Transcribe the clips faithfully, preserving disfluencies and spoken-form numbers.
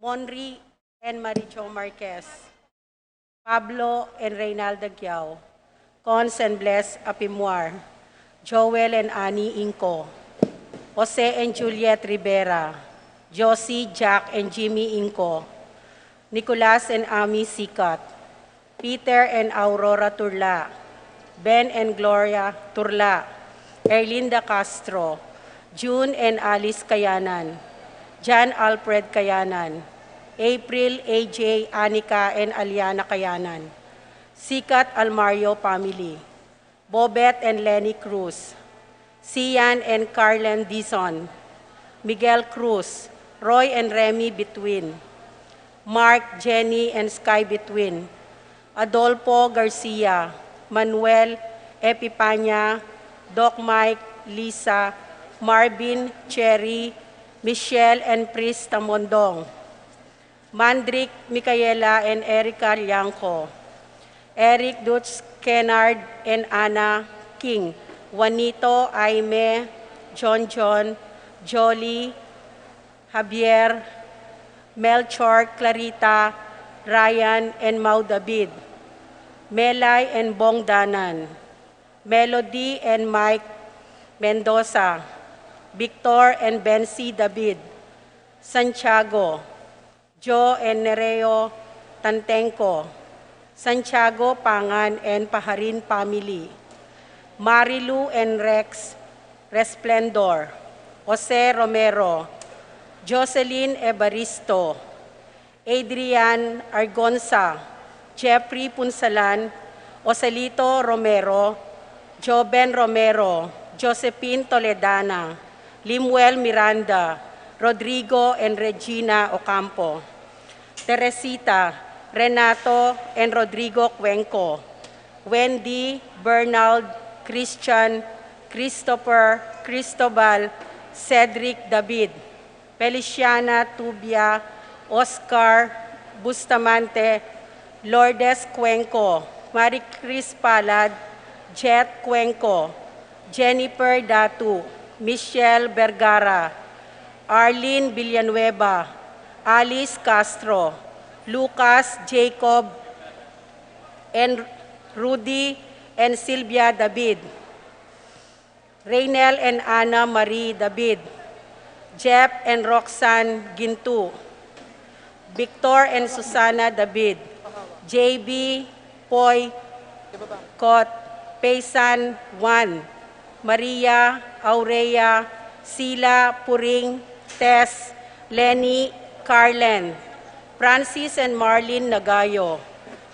Henry and Marie Jo Marquez, Pablo and Reynalda Giao, Cons and Bless Apimuar, Joel and Annie Inco, Jose and Juliet Rivera, Josie, Jack and Jimmy Inco, Nicolas and Amy Sikat, Peter and Aurora Turla, Ben and Gloria Turla, Erlinda Castro, June and Alice Kayanan, John Alfred Kayanan, April, A J, Anika and Aliana Kayanan, Sikat Almario family, Bobet and Lenny Cruz, Sian and Carlen Dizon, Miguel Cruz, Roy and Remy Between, Mark, Jenny and Sky Between, Adolfo Garcia, Manuel, Epipania, Doc Mike, Lisa, Marvin, Cherry, Michelle and Pris Tamondong, Mandrick, Micaela and Erica Liangco, Eric Dutch, Kennard and Anna King, Juanito, Aime, John John, Jolly, Javier, Melchor, Clarita, Ryan and Mau David, Melay and Bong Danan, Melody and Mike Mendoza, Victor and Bency David, Santiago, Joe and Nereo Tantenco, Santiago Pangan and Paharin family, Marilu and Rex Resplendor, Jose Romero, Jocelyn Evaristo, Adrian Argonza, Jeffrey Punsalan, Joselito Romero, Joven Romero, Josephine Toledana, Limuel Miranda, Rodrigo and Regina Ocampo, Teresita, Renato and Rodrigo Cuenco, Wendy, Bernald, Christian, Christopher, Cristobal, Cedric David, Feliciana Tubia, Oscar Bustamante, Lourdes Cuenco, Marie Chris Palad, Jet Cuenco, Jennifer Datu, Michelle Vergara, Arlene Villanueva, Alice Castro, Lucas Jacob, and Rudy and Sylvia David, Reynel and Ana Marie David, Jeff and Roxanne Gintu, Victor and Susana David, J B, Poy, Kot, Paysan, Juan, Maria, Aurea, Sila, Puring, Tess, Lenny, Carlen, Francis and Marlene Nagayo,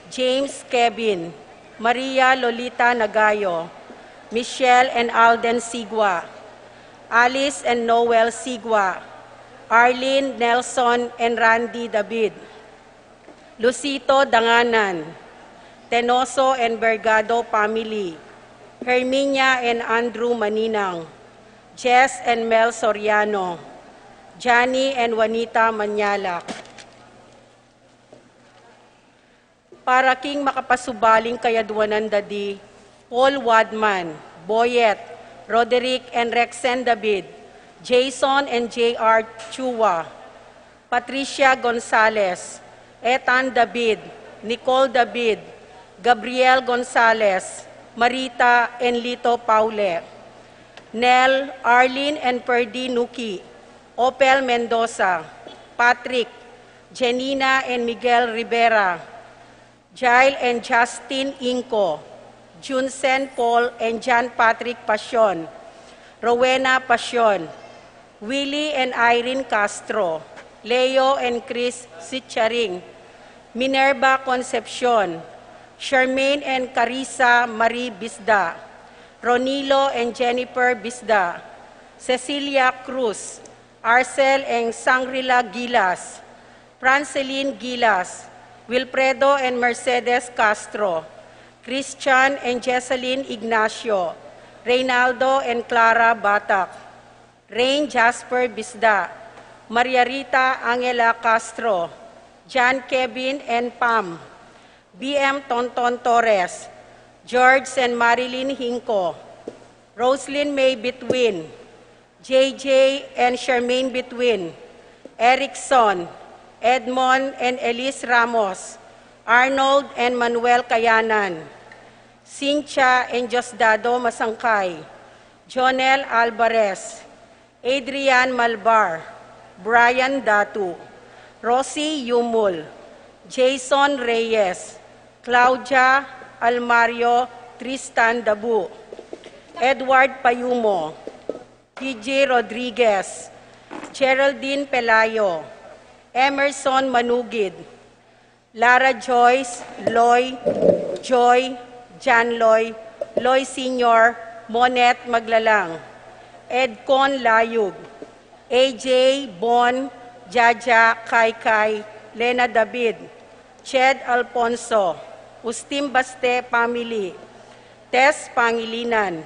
James, Kevin, Maria Lolita Nagayo, Michelle and Alden Sigua, Alice and Noel Sigua, Arlene, Nelson and Randy David, Lucito Danganan, Tenoso and Bergado family, Herminia and Andrew Maninang, Jess and Mel Soriano, Johnny and Juanita Manialak. Para king makapasubaling kayadwanan da di Paul Wadman, Boyet, Roderick and Rexen David, Jason and J R Chua, Patricia Gonzalez, Ethan David, Nicole David, Gabriel Gonzalez, Marita and Lito Paule, Nel, Arlene and Perdi Nuki, Opel Mendoza, Patrick, Jenina and Miguel Rivera, Jail and Justin Inco, Junsen Paul and John Patrick Pasion, Rowena Pasion, Willie and Irene Castro, Leo and Chris Sicharing, Minerva Concepcion, Charmaine and Carissa Marie Bisda, Ronilo and Jennifer Bisda, Cecilia Cruz, Arcel and Sangrila Gilas, Franceline Gilas, Wilfredo and Mercedes Castro, Christian and Jesseline Ignacio, Reynaldo and Clara Batak, Rain Jasper Bisda, Maria Rita Angela Castro, John Kevin and Pam, B M Tonton Torres, George and Marilyn Hinco, Roslyn May Between, J J and Charmaine Between, Erickson, Edmond and Elise Ramos, Arnold and Manuel Kayanan, Cynthia and Diosdado Masangkay, Jonel Alvarez, Adrian Malbar, Brian Datu, Rosie Yumul, Jason Reyes, Claudia Almario, Tristan Dabu, Edward Payumo, Gigi Rodriguez, Geraldine Pelayo, Emerson Manugid, Lara Joyce, Loy, Joy, John Loy, Loy Senior, Monet Maglalang, Edcon Layug, A J, Bon, Jaja, Kaikai, Lena David, Ched Alfonso, Ustim Baste family, Tess Pangilinan,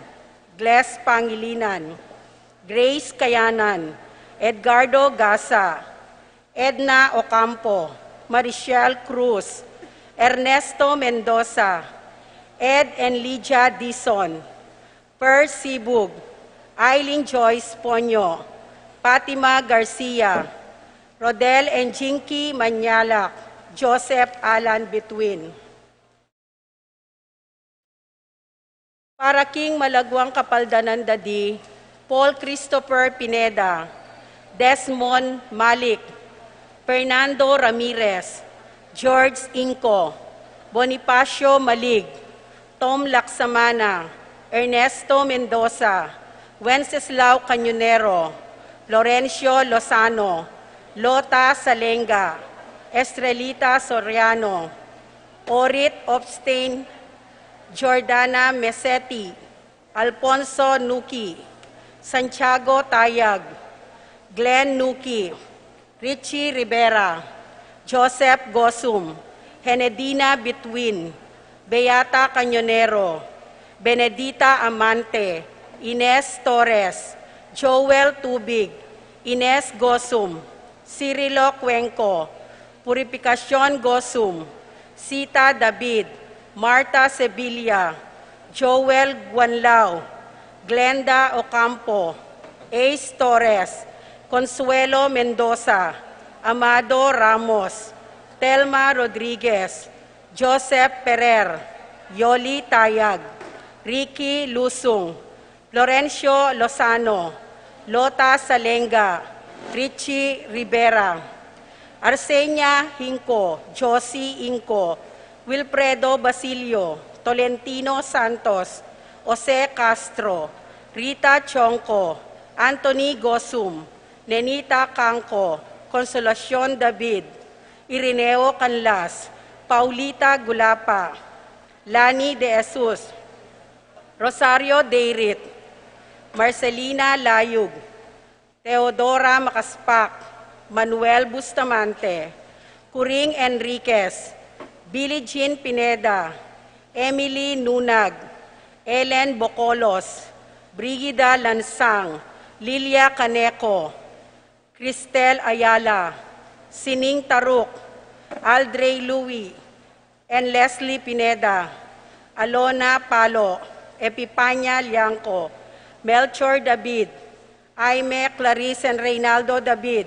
Gles Pangilinan, Grace Kayanan, Edgardo Gasa, Edna Ocampo, Marichelle Cruz, Ernesto Mendoza, Ed and Lydia Dizon, Per Sibug, Eileen Joyce Ponyo, Fatima Garcia, Rodel and Jinky Manyalak, Joseph Alan Bituin. Para king malagwang kapaldanan da di Paul Christopher Pineda, Desmond Malik, Fernando Ramirez, George Inco, Bonifacio Malig, Tom Laksamana, Ernesto Mendoza, Wenceslao Cañonero, Florencio Lozano, Lota Salenga, Estrelita Soriano, Orit Opstein, Jordana Meseti, Alfonso Nuki, Santiago Tayag, Glenn Nuki, Richie Rivera, Joseph Gosum, Henedina Bitwin, Beata Cañonero, Benedita Amante, Ines Torres, Joel Tubig, Ines Gosum, Cirilo Cuenco, Purificacion Gosum, Sita David, Martha Sevilla, Joel Guanlao, Glenda Ocampo, Ace Torres, Consuelo Mendoza, Amado Ramos, Telma Rodriguez, Joseph Ferrer, Yoli Tayag, Ricky Lusung, Florencio Lozano, Lota Salenga, Richie Rivera, Arsenia Hinco, Josie Inco, Wilfredo Basilio, Tolentino Santos, Jose Castro, Rita Chonco, Anthony Gosum, Nenita Cangco, Consolacion David, Irineo Canlas, Paulita Gulapa, Lani De Jesus, Rosario Deirit, Marcelina Layug, Teodora Macaspac, Manuel Bustamante, Coring Enriquez, Billie Jean Pineda, Emily Nunag, Ellen Bocolos, Brigida Lansang, Lilia Caneco, Cristel Ayala, Sining Taruk, Aldrey Louis, and Leslie Pineda, Alona Palo, Epipania Liangco, Melchor David, Aime Clarice and Reynaldo David,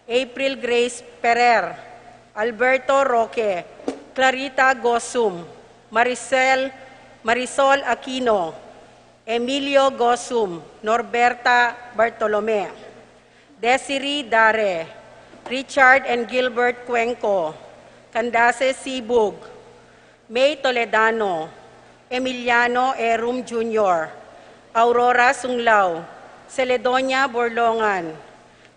April Grace Ferrer, Alberto Roque, Clarita Gosum, Maricel, Marisol Aquino, Emilio Gosum, Norberta Bartolome, Desiree Dare, Richard and Gilbert Cuenco, Candace Sibug, May Toledano, Emiliano Erum Junior, Aurora Sunglao, Celedonia Borlongan,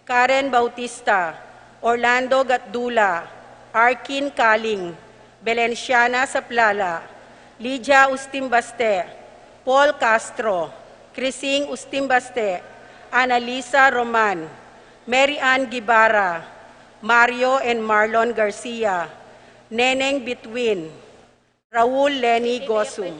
Karen Bautista, Orlando Gatdula, Arkin Kaling, Belenciana Saplala, Lydia Ustimbaste, Paul Castro, Crising Ustimbaste, Annalisa Roman, Mary Ann Guevara, Mario and Marlon Garcia, Neneng Bitwin, Raul Lenny Gosum.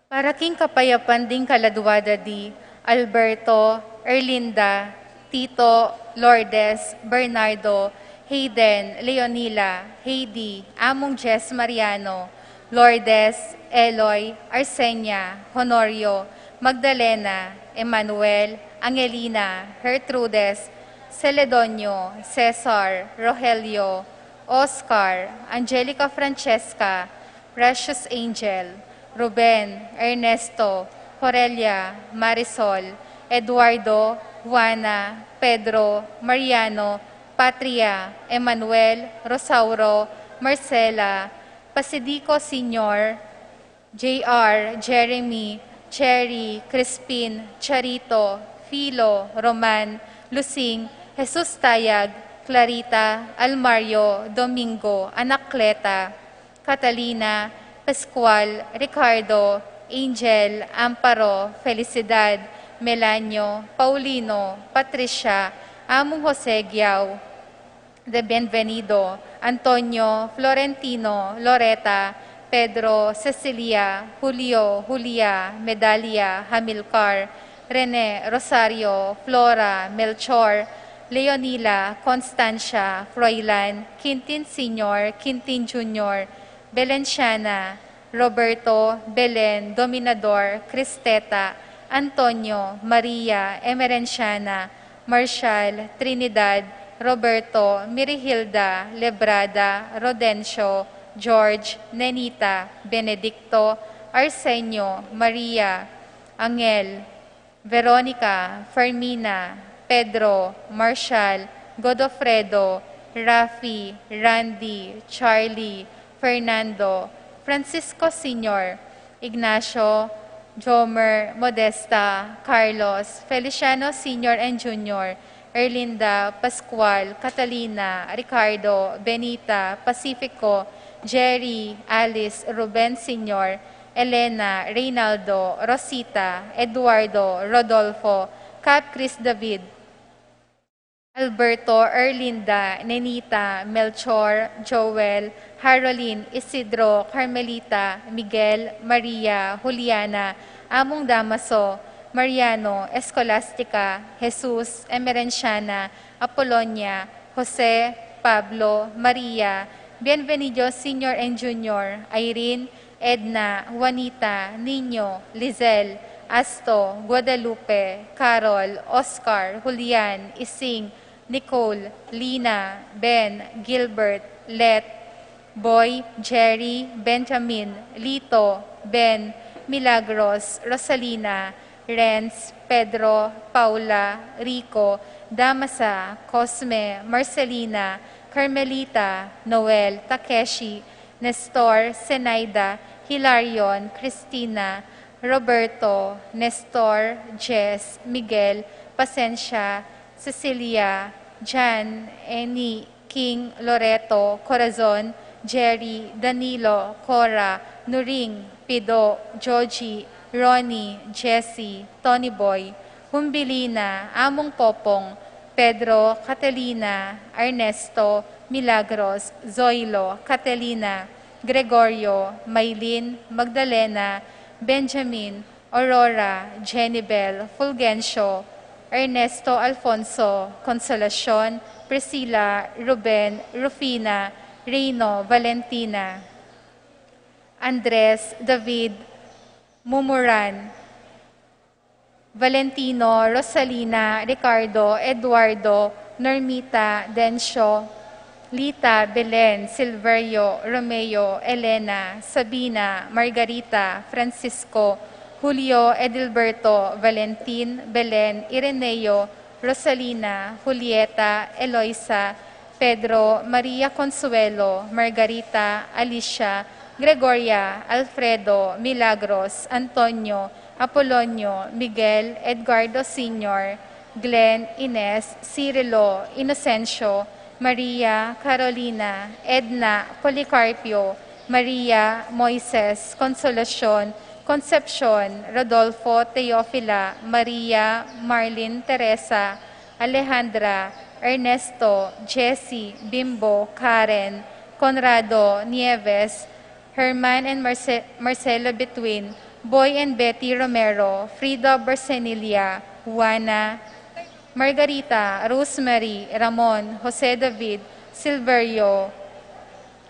Para king kapayapan ding kaladua da di Alberto, Erlinda, Tito, Lourdes, Bernardo, Hayden, Leonila, Heidi, Among Jess Mariano, Lourdes, Eloy, Arsenia, Honorio, Magdalena, Emmanuel, Angelina, Gertrudes, Celedonio, Cesar, Rogelio, Oscar, Angelica, Francesca, Precious Angel, Ruben, Ernesto, Corelia, Marisol, Eduardo, Juana, Pedro, Mariano, Patria, Emmanuel, Rosauro, Marcela, Pasidico Senior, J R, Jeremy, Cherry, Crispin, Charito, Philo, Roman, Lusing, Jesus Tayag, Clarita, Almario, Domingo, Anacleta, Catalina, Pascual, Ricardo, Angel, Amparo, Felicidad, Melanio, Paulino, Patricia, Among Jose Giao, de Bienvenido, Antonio, Florentino, Loreta, Pedro, Cecilia, Julio, Julia, Medalia, Hamilcar, Rene, Rosario, Flora, Melchor, Leonila, Constancia, Froilan, Quintin Senior, Quintin Junior, Belenciana, Roberto, Belen, Dominador, Cristeta, Antonio, Maria, Emerenciana, Marshall, Trinidad, Roberto, Mirihilda, Lebrada, Rodencio, George, Nenita, Benedicto, Arsenio, Maria, Angel, Veronica, Fermina, Pedro, Marshall, Godofredo, Rafi, Randy, Charlie, Fernando, Francisco Senior, Ignacio, Jomer, Modesta, Carlos, Feliciano Senior and Junior, Erlinda, Pascual, Catalina, Ricardo, Benita, Pacifico, Jerry, Alice, Ruben Senior, Elena, Reynaldo, Rosita, Eduardo, Rodolfo, Cap Chris David, Alberto, Erlinda, Nenita, Melchor, Joel, Harolin, Isidro, Carmelita, Miguel, Maria, Juliana, Among Damaso, Mariano, Escolastica, Jesus, Emerenciana, Apolonia, Jose, Pablo, Maria, Bienvenido Senior and Junior, Irene, Edna, Juanita, Niño, Lizelle, Asto, Guadalupe, Carol, Oscar, Julian, Ising, Nicole, Lina, Ben, Gilbert, Let, Boy, Jerry, Benjamin, Lito, Ben, Milagros, Rosalina, Renz, Pedro, Paula, Rico, Damasa, Cosme, Marcelina, Carmelita, Noel, Takeshi, Nestor, Zenaida, Hilarion, Cristina, Roberto, Nestor, Jess, Miguel, Pasensia, Cecilia, Jan, Eni, King, Loreto, Corazon, Jerry, Danilo, Cora, Nuring, Pido, Joji, Ronnie, Jesse, Tony Boy, Humbilina, Among Popong, Pedro, Catalina, Ernesto, Milagros, Zoilo, Catalina, Gregorio, Maylin, Magdalena, Benjamin, Aurora, Jenibel, Fulgencio, Ernesto, Alfonso, Consolacion, Priscila, Ruben, Rufina, Rino, Valentina, Andres, David, Mumuran, Valentino, Rosalina, Ricardo, Eduardo, Normita, Dencio, Lita, Belen, Silverio, Romeo, Elena, Sabina, Margarita, Francisco, Julio, Edilberto, Valentin, Belen, Ireneo, Rosalina, Julieta, Eloisa, Pedro, Maria Consuelo, Margarita, Alicia, Gregoria, Alfredo, Milagros, Antonio, Apolonio, Miguel, Edgardo Senior, Glenn, Ines, Cirilo, Inocencio, Maria, Carolina, Edna, Policarpio, Maria, Moises, Consolacion, Concepcion, Rodolfo, Teofila, Maria, Marlin, Teresa, Alejandra, Ernesto, Jessie, Bimbo, Karen, Conrado, Nieves, Herman and Marce-, Marcelo Between, Boy and Betty Romero, Frida Barcenilla, Juana, Margarita, Rosemary, Ramon, Jose David, Silverio,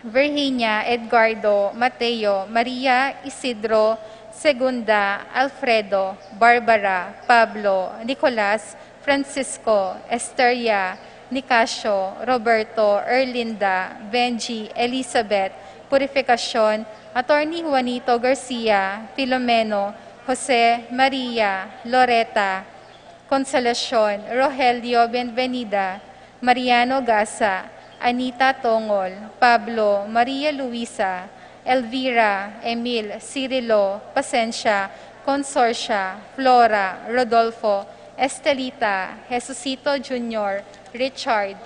Virginia, Edgardo, Mateo, Maria, Isidro, Segunda, Alfredo, Barbara, Pablo, Nicolas, Francisco, Esteria, Nicasio, Roberto, Erlinda, Benji, Elizabeth, Purificacion, Attorney Juanito Garcia, Filomeno, Jose, Maria, Loreta, Consolacion, Rogelio, Benvenida, Mariano, Gasa, Anita, Tongol, Pablo, Maria Luisa, Elvira, Emil, Cirilo, Pasensia, Consorcia, Flora, Rodolfo, Estelita, Jesucito Junior, Richard,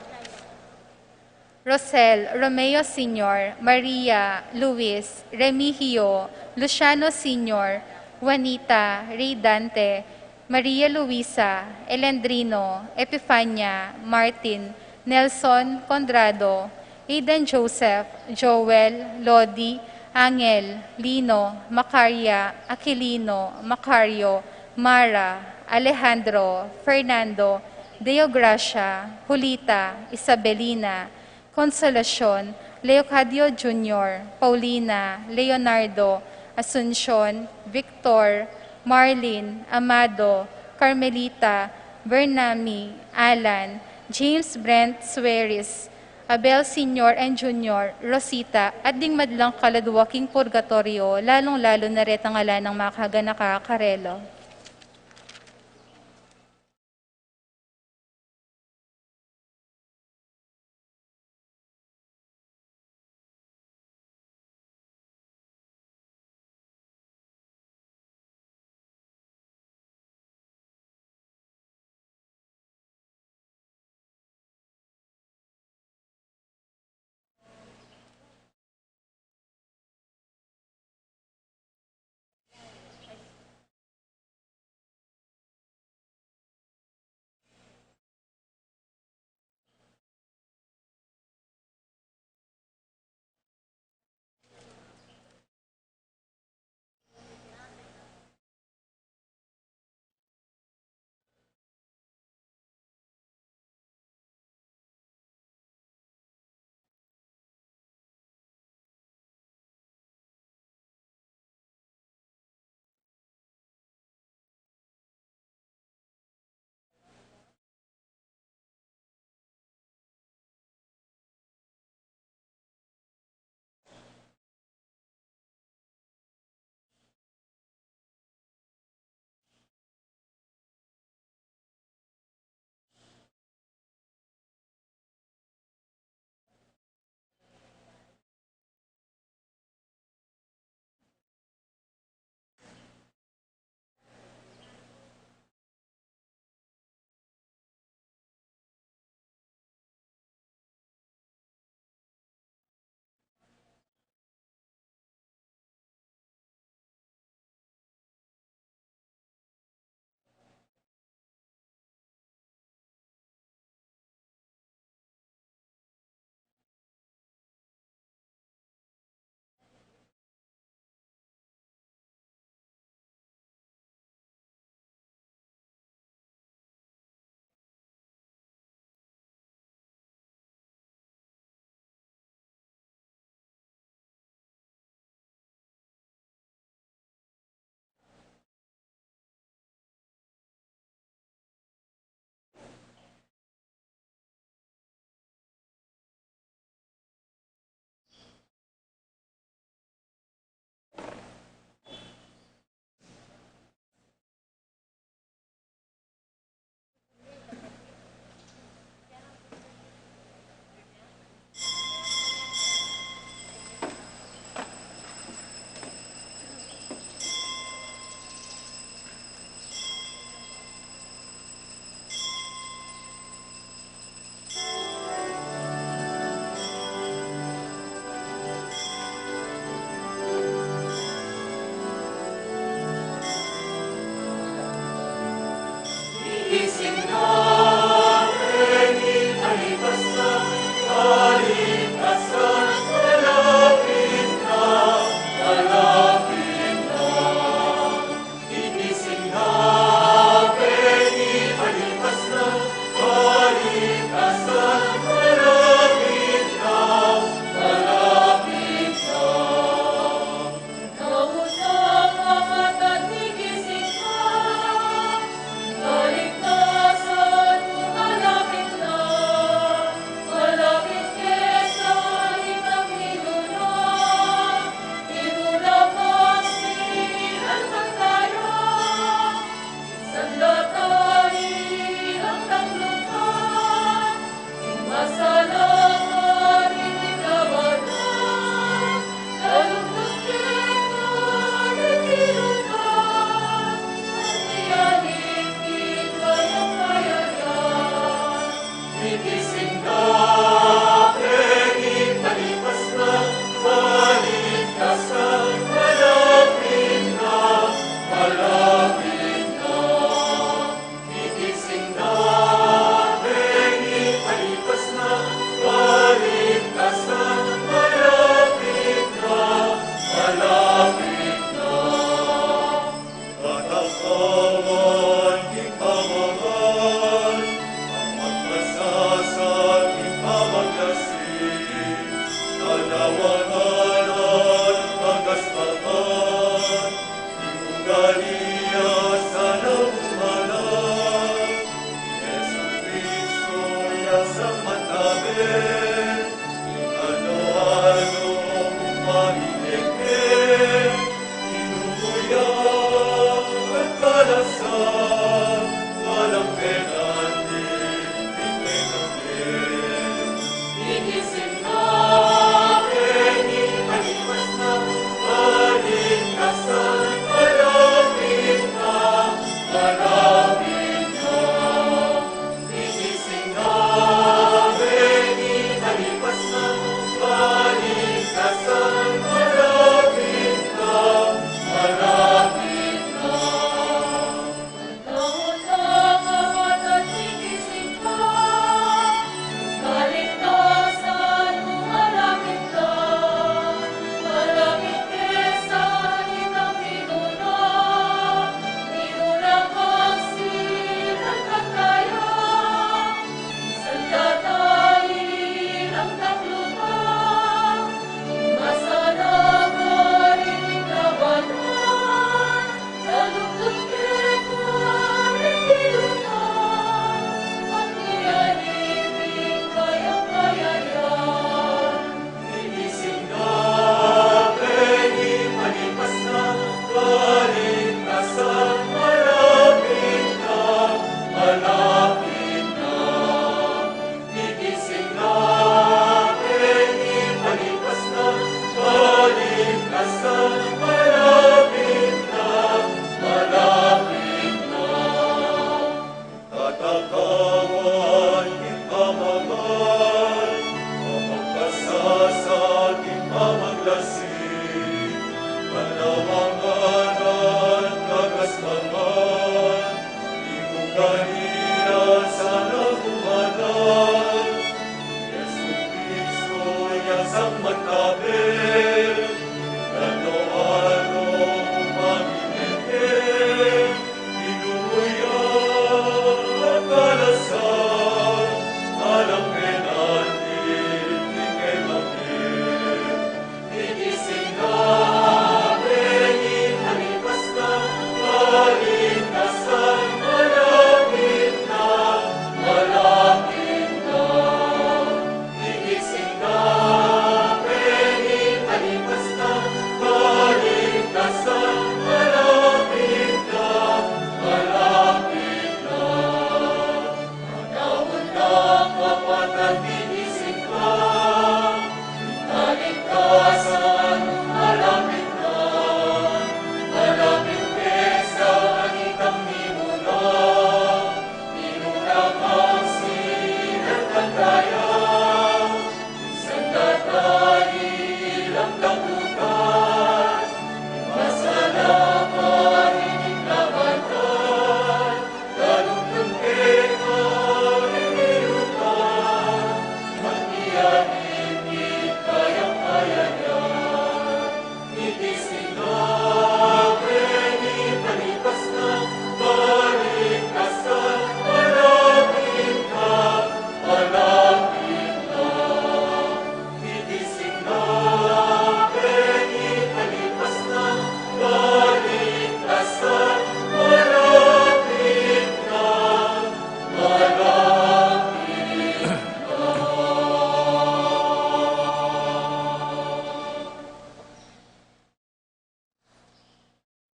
Rosel, Romeo Senior, Maria, Luis, Remigio, Luciano Senior, Juanita, Rey Dante, Maria Luisa, Elendrino, Epifania, Martin, Nelson, Conrado, Aiden, Joseph, Joel, Lodi, Angel, Lino, Macaria, Aquilino, Macario, Mara, Alejandro, Fernando, Deogracia, Julita, Isabelina, Consolacion, Leocadio Junior, Paulina, Leonardo, Asuncion, Victor, Marlin, Amado, Carmelita, Bernami, Alan, James, Brent, Sueris, Abel Senior and Junior, Rosita, at ding madlang kaladwa king purgatorio, lalung-lalu na retang ala nang makaganaka karela.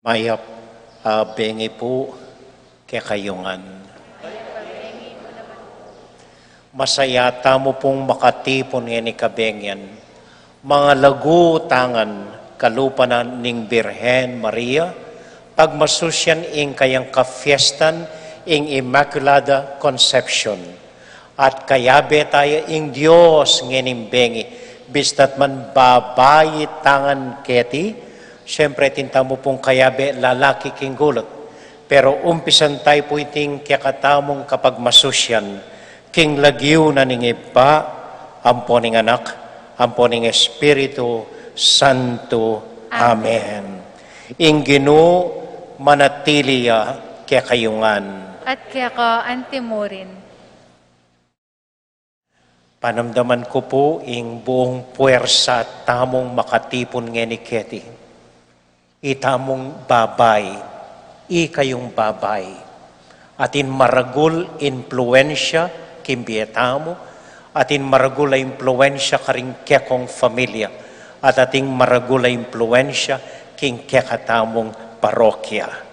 Mayap a bengi pu kekayu ngan. Masaya tamu pung makatipun ngeni kabengi yan. Mangalagu tang kalupa na ning Birhen Maria, pagmasusian ing kayang kafiestan ing Immaculada Concepcion. At kayabe taya ing Dios ngening bengi, bista't man babai tang keti. Siyempre, atin tamu pung kayabe lalaki king gulut. Pero umpisan tayu pu iting kekatamung kapagmasusian, king lagyu na ning Ibpa, ampo ning Anak, ampo ning Espiritu Santo. Amen. Amen. Ing Ginu manatili ya kekayu ngan. At keka antimurin. Panamdaman ku pu ing buung puersa tamung makatipun ngeni keti. Itamung babai, ikayung babai. Atin maragul impluensya king bie tamu, atin maragul a impluensya karing kekong familia, at atin maragul a impluensya king kekatamung parokya.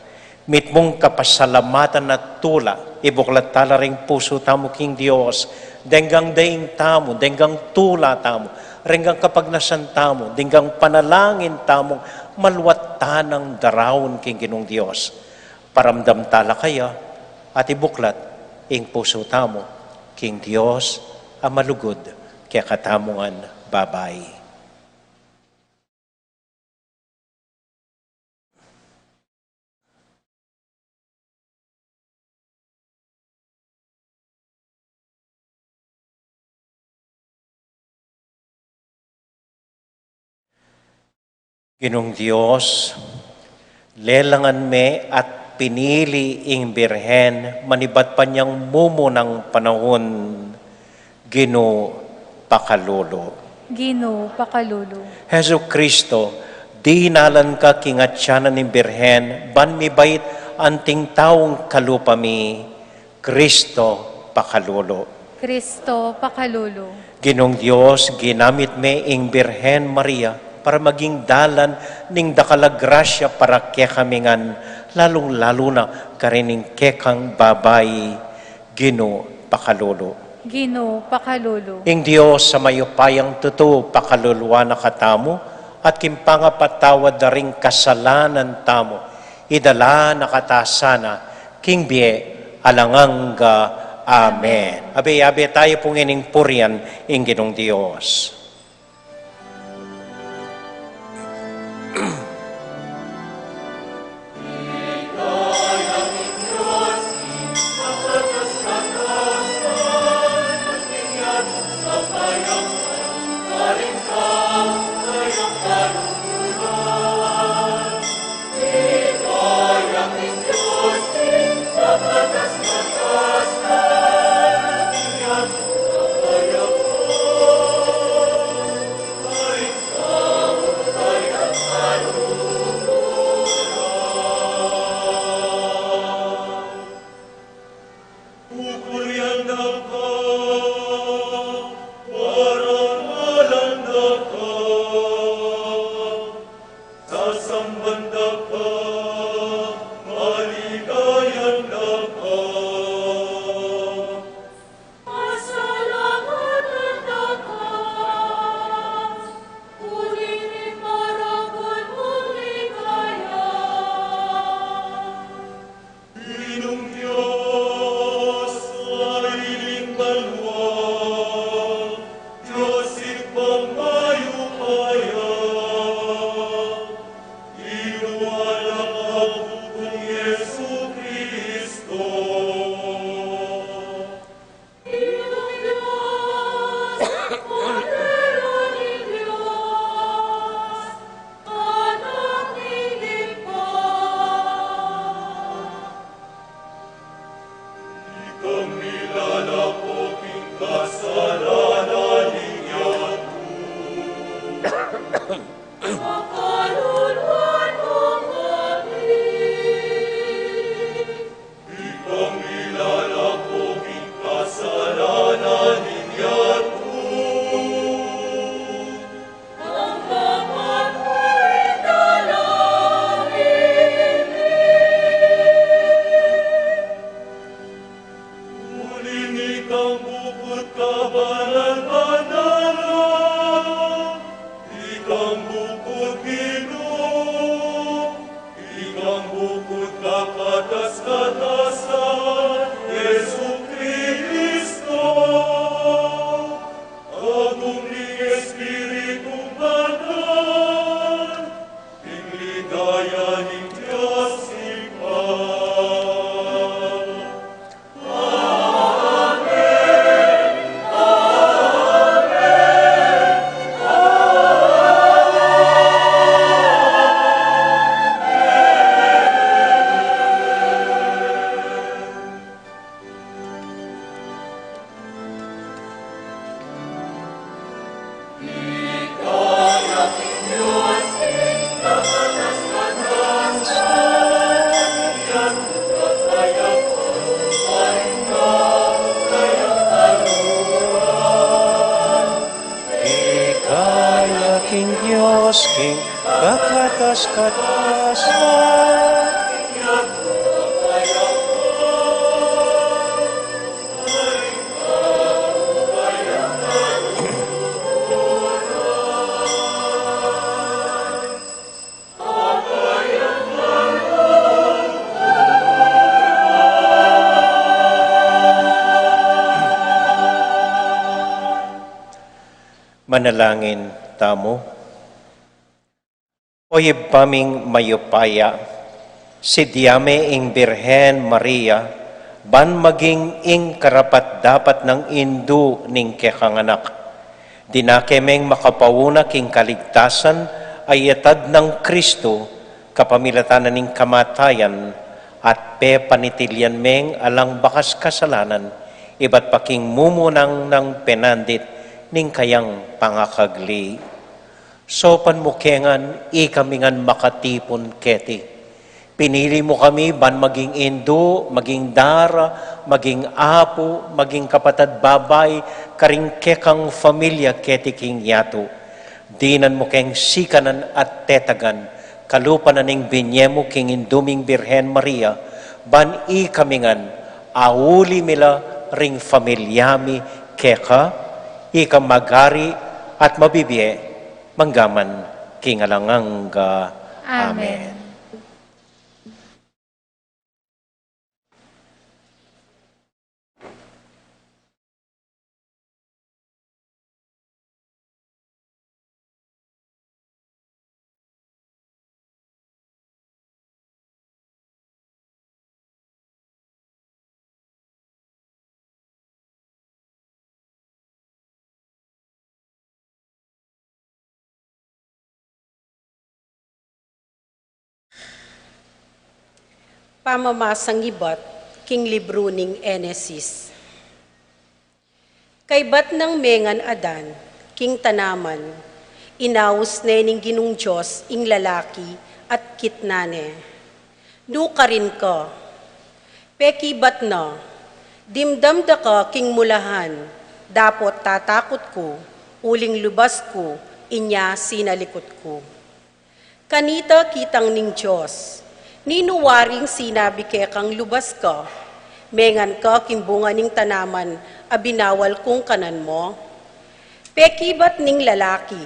Mitmung kapasalamatan at tula, ibuklat tala ring pusu tamu king Dios, denggang daing tamu, denggang tula tamu, denggang kapagnasan tamu, denggang panalangin tamu, maluat tanang daraun king Ginung Dios. Paramdam tala kaya, at ibuklat ing pusu tamu king Dios a malugud kekatamu ngan babai. Ginung Dios, lelangan me at pinili ing Birhen manibat pa nyang mumunang panahun. Ginu, pakalulu. Ginu, pakalulu. Jesucristo, dinalan ka king atyanan ning Birhen, ban mibait anting taung kalupa mi. Cristo, pakalulu. Cristo, pakalulu. Ginung Dios, ginamit me ing Birhen Maria para maging dalan ning dakal a grasya para kekami ngan, lalung-lalu na karing kekang babai. Ginu, pakalulu. Ginu, pakalulu. Ing Dios a mayupayang tutu, pakaluluan na katamu, at king pangapatawad da ring kasalanan tamu, idala na kata sana king bie alang angga. Amen. Abe, abe tayu pung ining purian ing Ginung Dios. Kapataskatasan, Jesukristo, agung ning Espiritu Banal, ing ligaya ning Dios Ibpa. Ligaya king Dios, king kakatas-katasan. Manalangin tamu. O Ibpa ming mayupaya, sidya me ing Birhen Maria ban maging ing karapat-dapat nang indu ning kekang anak. Dinake meng makapauna king kaligtasan a yatad nang Kristu kapamilatan na ning kamatayan, at pepanitilyan meng alang bakas kasalanan, ibat pa king mumunang nang penandit ning kayang pangakagli. Saupan mu ke ngan ikami ngan makatipun keti. Pinili mu kami ban maging indu, maging dara, maging apu, maging kapatad babai karing kekang familia keti king yatu. Dinan mu keng sikanan at tetagan, kalupa na ning binye mu king indu ming Birhen Maria, ban ikami ngan auli mi la ring familia mi keka, ika magari at mabibie manggaman king alang angga. Amen. Amen. Pamamasang ibat king libru ning Henesis. Kaybat nang mengan Adan king tanaman, inaus ne ning Ginung Dios ing lalaki at kitnan ne. Nu karin ka? Pekibat na, dimdam da ka king mulahan, dapot tatakut ku, uling lubas ku, inya sinalikut ku. Kanita kitang ning Dios, ninu waring sinabi kekang lubas ka, mengan ka king bunga ning tanaman a binawal kung kanan mo? Pekibat ning lalaki,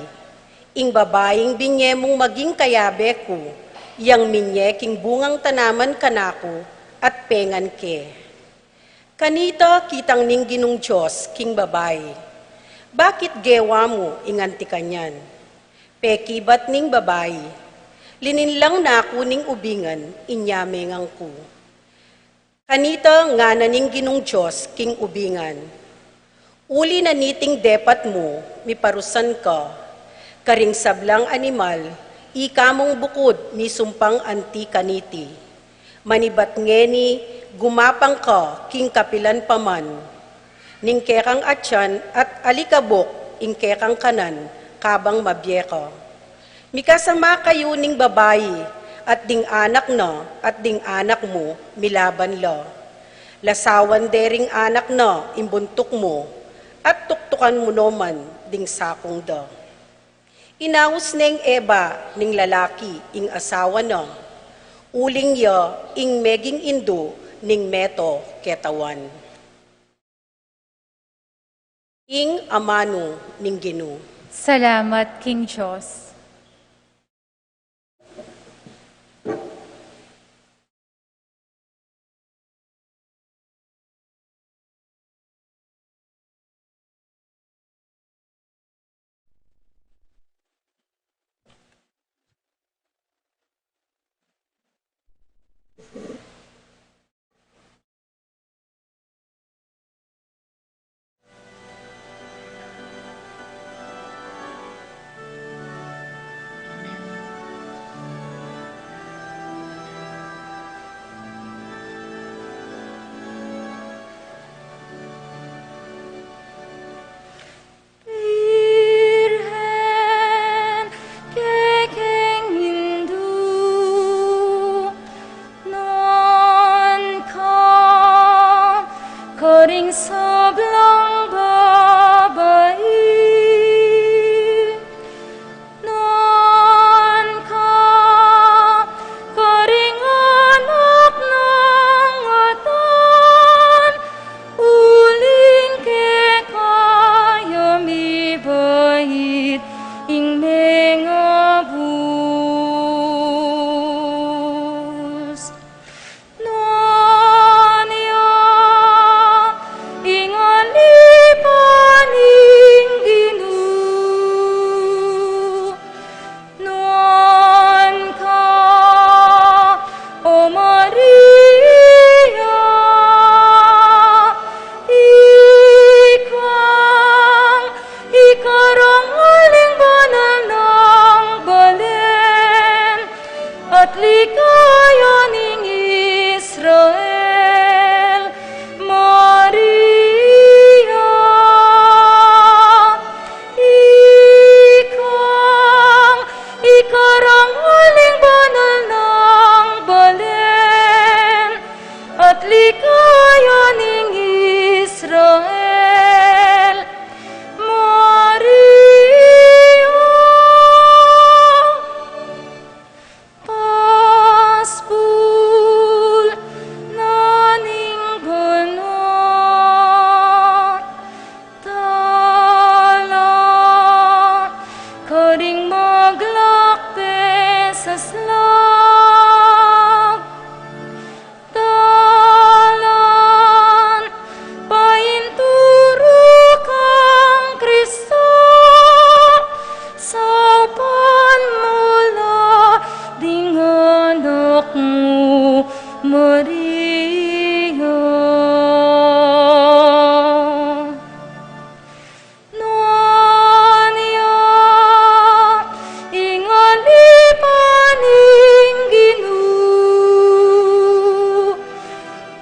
ing babaing binye mung maging kayabe ku, yang minye king bungang tanaman kanaku, at pengan ke. Kanita kitang ning Ginung Dios king babai, bakit gewa mu ing anti kanyan? Pekibat ning babai, lininlang na ku ning ubingan, inya mengan ku. Kanita ngana ning Ginung Dios king ubingan, uli na niting depat mu, miparusan ka, karing sablang animal, ika mung bukud misumpang anti kaniti. Manibat ngeni, gumapang ka king kapilan pa man. Ning kekang atian at alikabuk ing kekang kanan, kabang mabie ka. Mikasama kayu ning babai, at ding anak na, at ding anak mu, milaban la. Lasawan de ring anak na ing buntuk mu, at tuktukan mu no man ding sakung da. Inaus neng Eva ning lalaki ing asawa na, uling ya ing meging indu ning meto ketawan. Ing amanu ning Ginu. Salamat king Dios. Maria. Nuan ya ing alipan ning Ginu,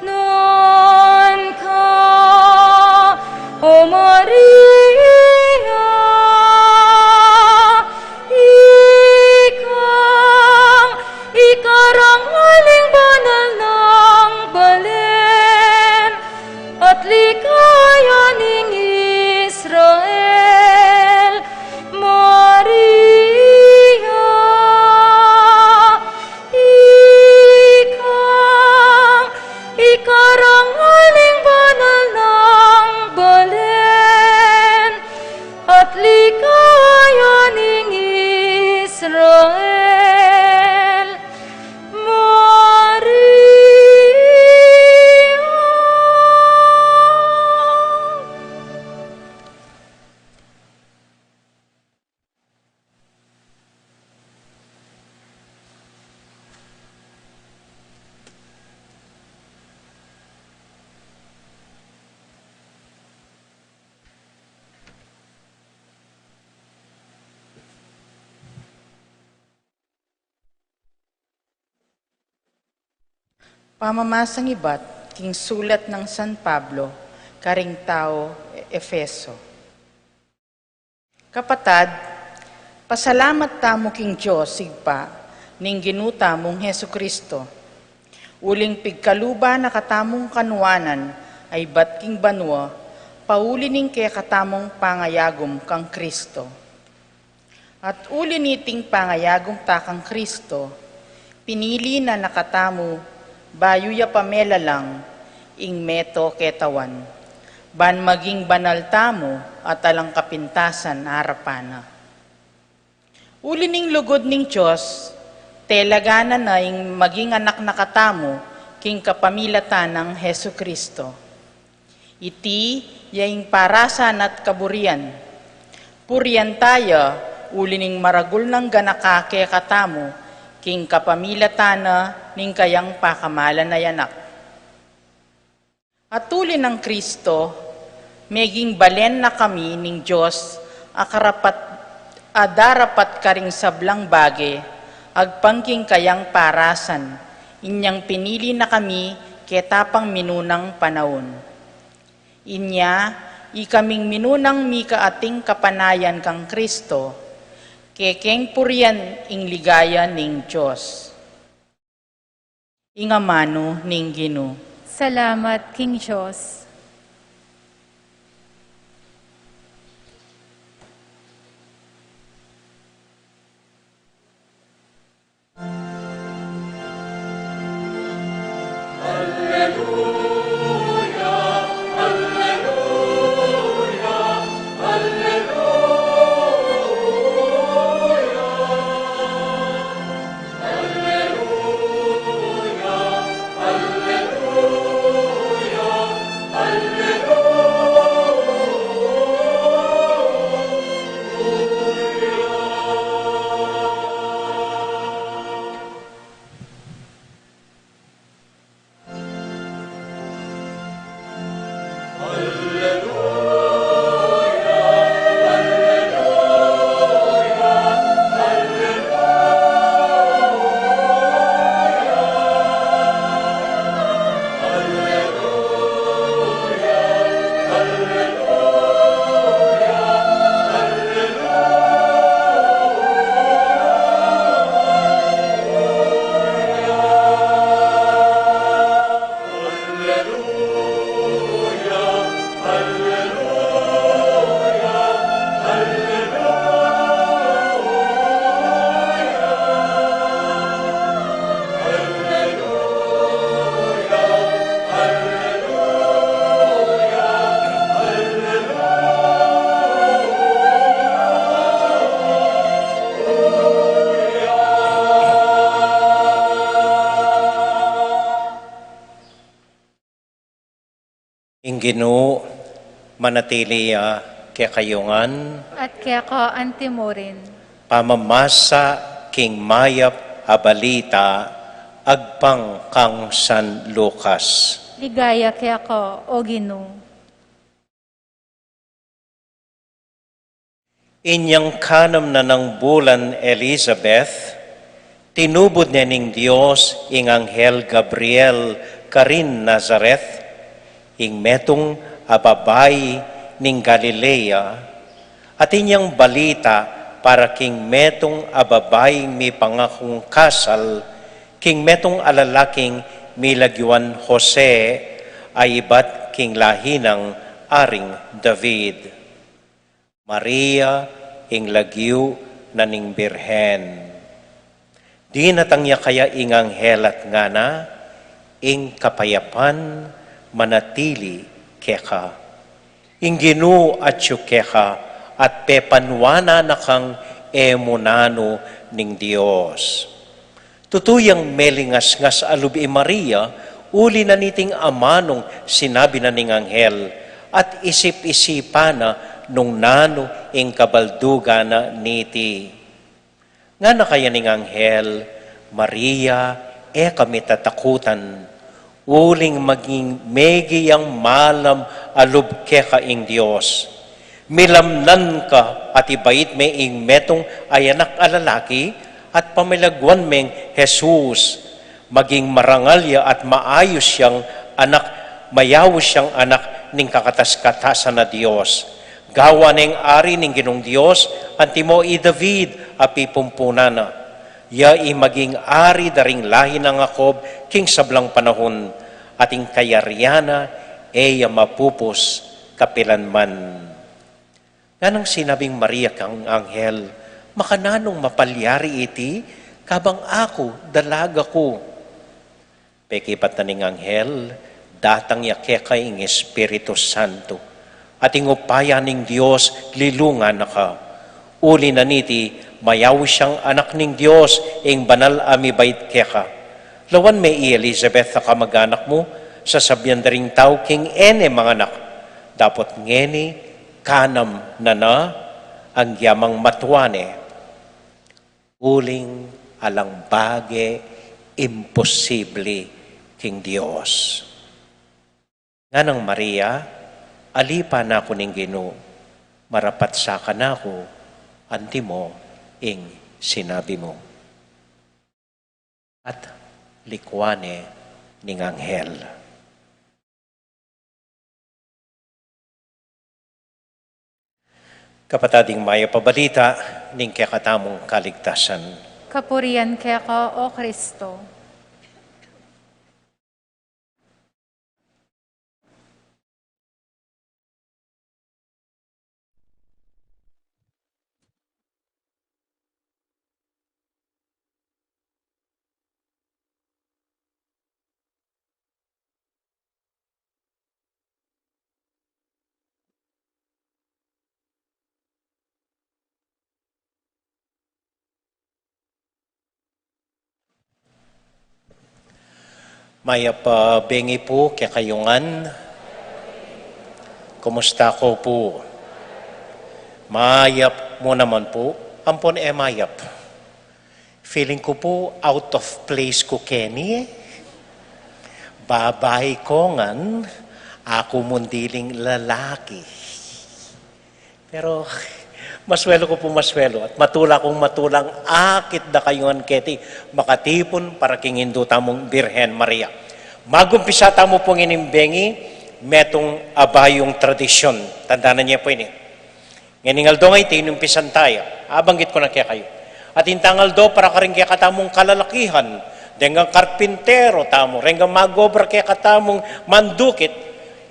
nuan ka, O Maria, ikang ikarangal ning banal nang balen, at ligaya ning Israel, Maria, ikang ikarangal ning banal nang balen, at ligaya ning Israel, Maria. Pamamasang ibat king sulat nang San Pablo karing tau Efeso. Kapatad, pasalamat tamu king Dios Ibpa ning Ginu tamung Jesu-Cristo, uling pigkaluban na katamung kanuanan a ibat king banua, pauli ning kekatamung pangayagum kang Cristo. At uli niting pangayagum ta kang Cristo, pinili na na katamu bayu ya pa melalang ing meto ketawan, ban maging banal tamu at alang kapintasan arapan na. Uli ning lugud ning Dios, telaganan na ing maging anak na katamu king kapamilatan nang Jesu-Cristo. Iti ya ing parasan at kaburian. Purian ta ya uli ning maragul nang ganaka kekatamu king kapamilatan na ning kayang pakamalan a Anak. At uli nang Cristo, meging balen na kami ning Dios a karapat, a darapat karing sablang bage, agpang king kayang parasan, inyang pinili na kami keta pang minunang panaun. Inya, ikaming minunang mika ating kapanayan kang Cristo, kekeng purian ing ligaya ning Dios. Ing amanu ning Ginu. Salamat king Dios. Ing Ginu manatili ya kekayu ngan. At keka antimurin. Pamamasa king mayap a balita Agpang kang San Lucas. Ligaya keka, O Ginu. Inyang kanam na nang bulan Elizabeth, tinubud ne ning Dios ing anghel Gabriel karin Nazaret, ing metung a babai ning Galilea, at inyang balita para king metung a babaing mipangakung kasal, king metung a lalaking milagyuan Jose, a ibat king lahi nang Aring David. Maria ing lagyu na ning Birhen. Dinatang ya kaya ing anghel at ngana, ing kapayapan manatili keka. Ing Ginu atyu keka, at pepanuanan na kang e mu nanu ning Dios. Tutu yang melingasngas a lub i Maria, uli na niting amanung sinabi na ning anghel, at isip-isipan na nung nanu ing kabaldugan na niti. Ngana kaya ning anghel, Maria, e ka mitatakutan, uling maging megi yang malam a lub keka ing Dios. Milamnan ka at ibait me ing metung a anak a lalaki, at pamilagwan meng Jesus. Maging marangal ya at maayus yang anak, mayaus yang anak ning kakatas-katasan a Dios. Gawan neng ari ning Ginung Dios, antimo i David a pipumpunan na. Ya i maging ari da ring lahi nang Jacob king sablang panahun, at ing kayarian na e ya mapupus kapilanman. Nganang sinabing Maria kang anghel, makananung mapalyari iti, kabang aku, dalaga ku? Pekibat na ning anghel, datang ya keka ing Espiritu Santo, at ing upaya ning Dios lilungan na ka. Uli na niti, mayaus yang anak ning Dios, ing banal a mibait keka. Lawan me i Elizabeth a kamag-anak mu, sasabian da ring tau king e ne manganak. Dapot ngeni, kanam na na, agyang matua ne. Uling alang bage imposibli king Dios. Nganang Maria, ali pa naku ning Ginu, marapat sa kanaku, antimo ing sinabi mu. At likuan ne ning anghel. Kapatad, ing mayap a balita ning kekatamung kaligtasan. Kapurian keka, O Kristo. Mayap a bengi pu kekayu ngan. Kumusta ko pu? Mayap mu naman pu. Ampon e mayap. Feeling ku pu out of place ku keni e. Babai ko ngan, aku mundiling lalaki. Pero maswelu ku pu maswelu, at matula kung matulang akit da kayu ngan keti makatipun para king Indu tamung Birhen Maria. Magumpisa tamu pu ngening bengi metung a bayung tradisyun. Tandanan ye pu ini. Ngening aldo ngeni, inumpisan taya. Abanggit ku na kekayu. At ing tanggal do para karing kekatamung kalalakihan, denggang karpintero tamu, denggang mag-obra kekatamung mandukit,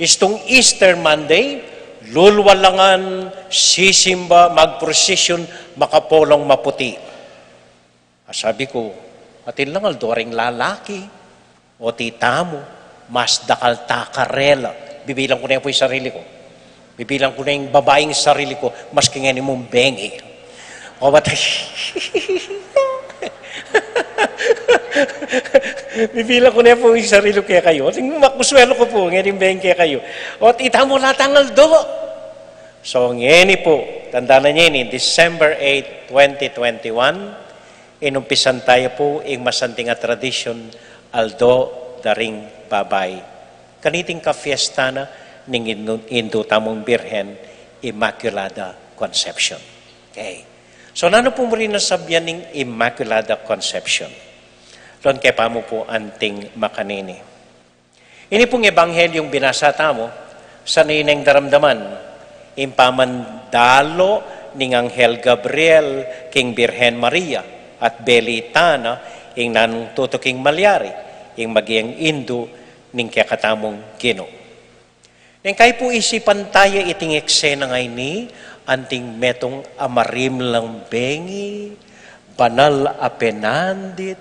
istung Easter Monday, lulwa la ngan, sisimba, magprosesyon, makapolong maputi. A, sabi ku, atin lang aldo ring lalaki, o titamu, mas dakal ta karela. Bibilang ku ne pu ing sarili ku. Bibilang ku ne ing babaing sarili ku, maski ngeni mung bengi. O, batay. Bibilang ku ne pu ing sarili ku kekayu. Atin makuswelu ku pu, ngeni bengi kekayu. O, titamu la tang aldo. So, ngeni pu, tandanan ye ini, December eight, twenty twenty-one, inumpisan taya pu ing masanting a tradisyun aldo da ring babai. Kaniting kafiesta na ning Indu, Indu tamung Birhen, Immaculada Concepcion. Okay. So, nanu pu mu rin a sabian ning Immaculada Concepcion? Lon ke pa mu pu anting makanini. Ini pung ebanghelyung binasa tamu, sana neng daramdaman ing pamandalo ning Anghel Gabriel king Birhen Maria at belitan na ing nanung tutuking malyari ing maging Indu ning kekatamung Ginu. Neng kayi pu isipan taya iting eksena ngeni, anting metung a marimlang bengi, banal a penandit,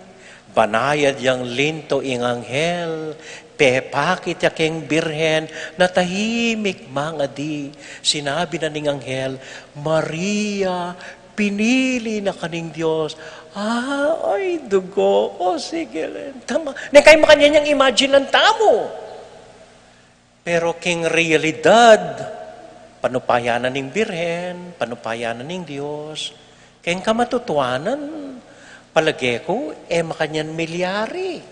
banayad yang linto ing anghel, pepakit ya keng Birhen na tahimik mangadi. Sinabi na ning anghel, "Maria, pinili na ka ning Dios." Ah, ay, dugo. O, sige rin. Tama. Neng kayi makanyan yang imagine tamu. Pero king realidad, panupayan na ning Birhen, panupayan na ning Dios, keng kamatutuanan, palage ku, e makanyan milyari.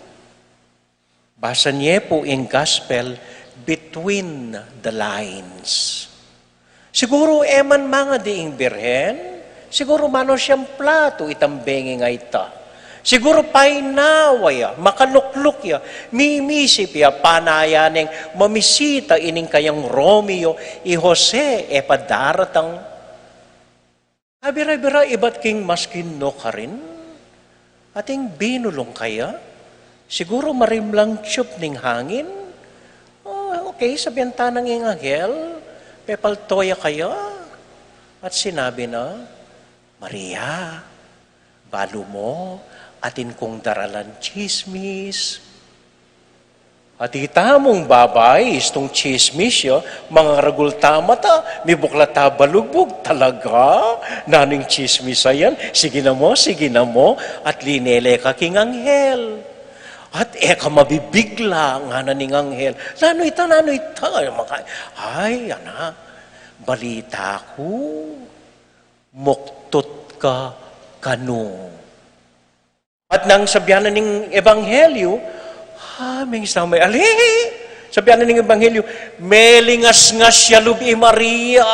Basa ye pu ing gospel between the lines. Siguru e man mangadi ing Birhen, siguru manu siyang platu itang bengi a ita. Siguru painawa ya, makalukluk ya, mimisip ya, panaya neng mamisita ining kayang Romeo, i Jose, e pa daratang. Abira-bira ibat king maskin no karin, ating binulung kaya, siguru marimlang tiyup ning hangin. Oh, okay, sabian ta nang ing anghel, pepalto ya kaya, at sinabi na, "Maria, balu mo, atin kung daralan tsismis." At itamung babai, istung tsismis ya, mangaragul ta mata, mibuklat ta balugbug, talaga? Nanu ing tsismis a yan? Sige na mu, sige na mu, at linele ka king anghel. At e ka mabibigla, ngana ning anghel. Nanu ita, nanu ita? Maka-, ay, anak, balita ku, muktut ka kanu. At nang sabian na ning ebanghelyu, ah, meng samay, ali, sabian na ning ebanghelyu, melingasngas ya lub i Maria,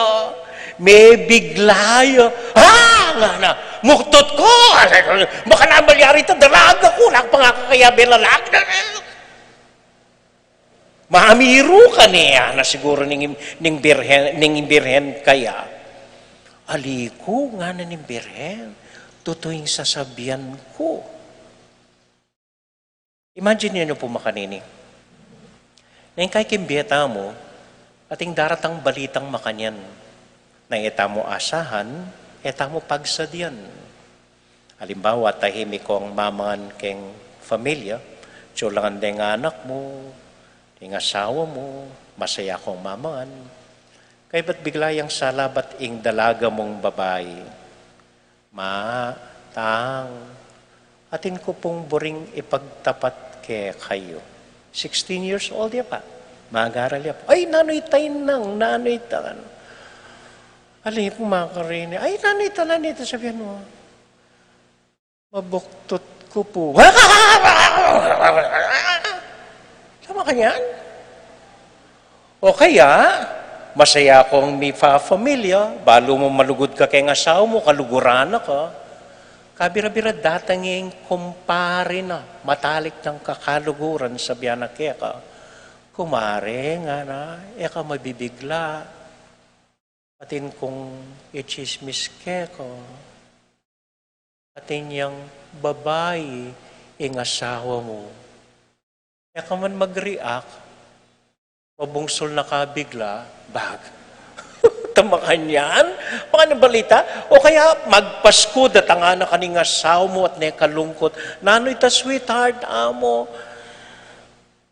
mebigla ya. Ah, ngana, muktut ku, makananu malyari ita, dalaga ku, ala ku pang akakayabe lalag. Mamiru ka ne, ngana siguru ning, ning birhen, ning birhen kaya. Ali ku, ngana ning birhen, tutu ing sasabian ku. Imagine yu pu makanini. Neng kayi king bie tamu, ating daratang balitang makanyan. Nang e tamu asahan, e tamu pagsadian. Alimbawa, tahimik kong mamangan keng familia, tsulangan deng anak mu, deng asawa mu, masaya kong mamangan. Kaybat bigla yang salabat ing dalaga mung babai. Ma, tang, atin ku pung buring ipagtapat kekayu. Sixteen years old ya pa. Mag-aral ya pa. Ay, nanu ita, inang, nanu ita? Ali pu makarini. Ay, nanu ita, nanu ita, sabian mu. Mabuktut ku pu. Tama ka niyan? O kaya, masaya kong mipafamilya, balu mu malugud ka keng asawa mu, kaluguran na ka. Kabira-bira datang ing kumpare na, matalik nang kakaluguran, sabian na keka, "Kumare," ngana, "e ka mabibigla. Atin kung itsismis keka. Atin yang babai ing asawa mu." E ka man mag-react, mabungsul na ka bigla, bag. Tama ka niyan? Makanyan balita? O kaya magpasku, datangan na ka ning asawa mu at ne ka lungkut. Nanu ita, sweetheart, amu?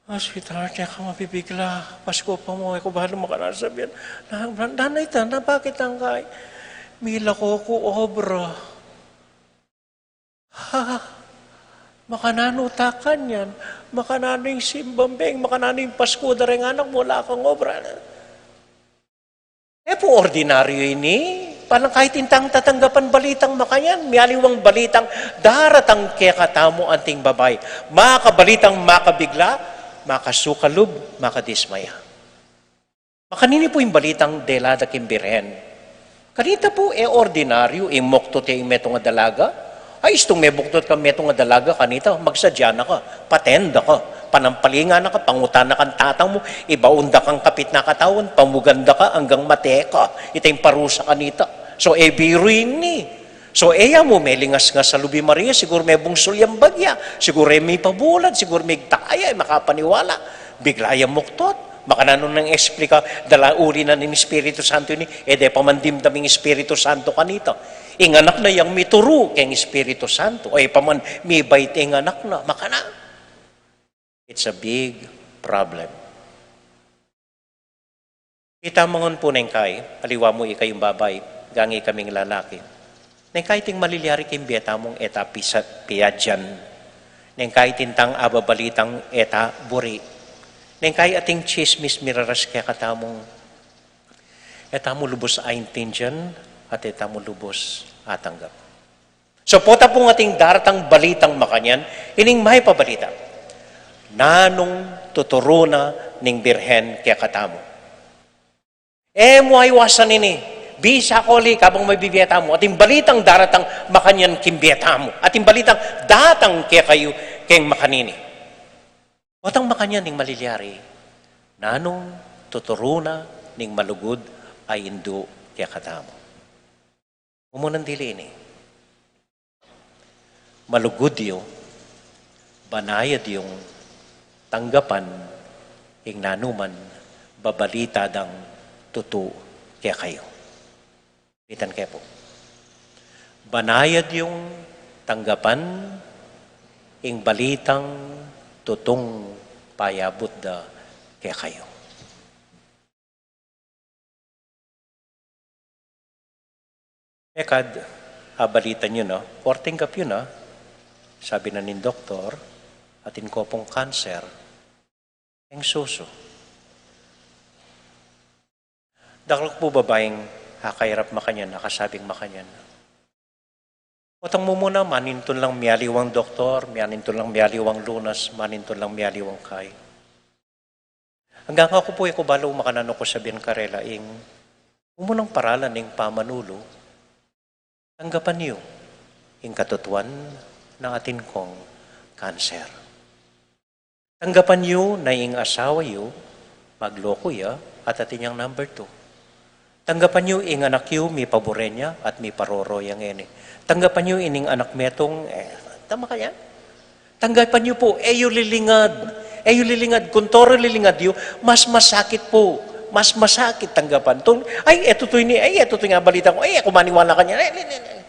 Ah, sweetheart, e ka mabibigla. Pasku pa mu, e ku balu makananu sabian. Na, na, nanu ita, na bakit ang kay? Milako ku obra. Ha? Makananu ta kanyan? Makananu ing simbang beng? Makananu ing pasku da reng anak mu, ala kang obra? E pu ordinaryu ini. Parang kahit intang tatanggapan balitang makanyan, miyaliwang balitang daratang kekatamu anting babai. Makabalitang makabigla, makasukalub, makadismaya. Makanini pu ing balitang dela da king Birhen. Kanita pu, e ordinaryu, ing muktot ya ing metung a dalaga. Ay, istung mebuktot kang metung a dalaga, kanita, magsadya na ka, patenda ka, panampalingan na ka, pangutan na kang tatang mu, ibaun da kang kapit na katawan, pamugan da ka, anggang mate ka, ita ing parusa kanita. So, e biru ini. So, e ya mu melingasngas a lubi Maria, siguru mebungsul yang bagya, siguru e mipabulad, siguru migtaya, e makapaniwala, bigla yang muktot. Makananu nang eksplika, dala uli na ning Espiritu Santo ini, e de pa man dimdam ing Espiritu Santo kanita. Ing anak na yang mituru keng Espiritu Santo, e pa man mibait ing anak na, makana. It's a big problem. Kita mu ngan pu neng kai, aliwa mu ikayung babai, gani kaming lalaki. Neng kai ating malilyari king bie tamung e ta pisa-, piadyan. Neng kai ating tang ababalitang e ta buri. Neng kai ating tsismis miraras kekatamung e tamu lubus aintindian at e tamu lubus atanggap. So, pota pung ating daratang balitang makanyan, ining mapabalita. Nanung tuturu na ning Birhen kekatamu? E mu aiwasan ini. Bisa kuli kabang mabibie tamu. Ating balitang daratang makanyan king bie tamu. Ating balitang datang kekayu keng makanini. Potang makanyan ning malilyari. Nanung tuturu na ning malugud a indu kekatamu? Mumunang dili ini. Malugud yu, banayad yung tanggapan ing nanuman babalita dang tutu kekayu. Ulitan ke pu. Banayad yung tanggapan ing balitang tutung payabut da kekayu. Mekad, abalitan yu na, or tinggap yu na, sabi na ning doktor, atin ko pung kanser ing susu. Dakal ku pu babaing akairap makanyan, akasabing makanyan. Potang mumuna, manintun lang miyaliwang doktor, manintun lang miyaliwang lunas, manintun lang miyaliwang kai. Anggang aku pu e ku balu makananu ku sabian karela ing mumunang paralan ning pamanulu, tanggapan yu ing katutuan na atin kong kanser. Tanggapan yu na ing asawa yu, magloku ya, at atin yang number two. Tanggapan yu ing anak yu, mipaburen ya, at miparoro ya ngeni. Tanggapan yu ining anak metung, e, tama kaya? Tanggapan yu pu, e yu lilingad. E yu lilingad, kung toro lilingad yu, mas masakit pu. Mas masakit tanggapan. Tung, ay, e tutu ini, ay, e tutu ini ing balita ku, ay, e ku maniwala kanyan, ay, ay, ay, ay.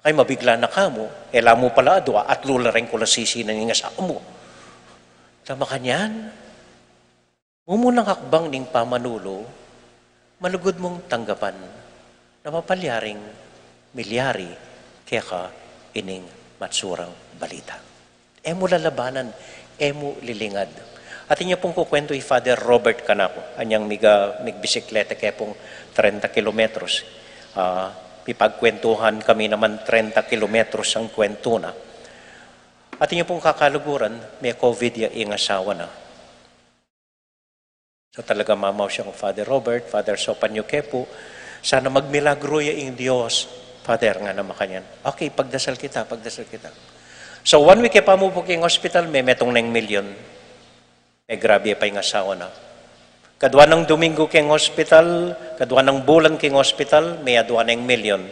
Kay mabigla na ka mu, e la mu pala adua, atlu la reng kulasisinan ing asawa mu. Tama kanyan? Mumunang hakbang ning pamanulu, malugud mung tanggapan, na mapalyaring milyari keka ining matsurang balita. E mu lalabanan, e mu lilingad. Atin ya pung kukwentu i Father Robert kanaku, anyang miga-, migbisikleta ke pung trenta kilometros. Ah, mipagkwentuhan kami naman trenta kilometros ang kwentu na. Atin ya pung kakaluguran, me-COVID ya ing asawa na. So talaga mamaus yang, "Father Robert, Father, saupan yu ke pu, sana magmilagru ya ing Dios, Father," ngana makanyan. "Okay, pagdasal kita, pagdasal kita." So one week e pa mu pu king hospital, me-, metung neng milyon. Megrabe pa ing asawa na. Kadua nang Duminggu king hospital, kadua nang bulan king hospital, me-adua neng milyon.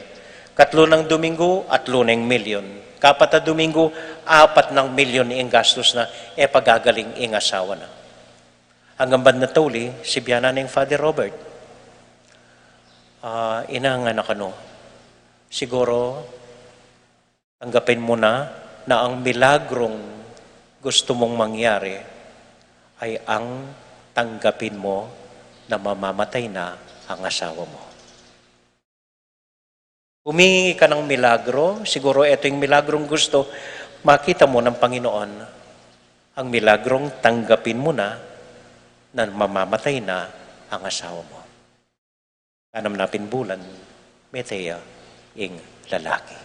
Katlu nang Duminggu, atlu neng milyon. Kapat a Duminggu, apat nang milyon ing gastus na, e pa gagaling ing asawa na. Anggang bandang tauli, sibian na neng Father Robert. "Ah, ina," ngana kanu, "siguro tanggapin mu na, na ang milagrung gustu mung mangyari ay ang tanggapin mu na mamamatay na ang asawa mu." Humingi ka ng milagro, siguro eto ing milagrong gusto makita mo ng Panginoon. Ang milagrong tanggapin mo na, na mamamatay na ang asawa mo. Kanam na pin bulan, mete ya ing lalaki.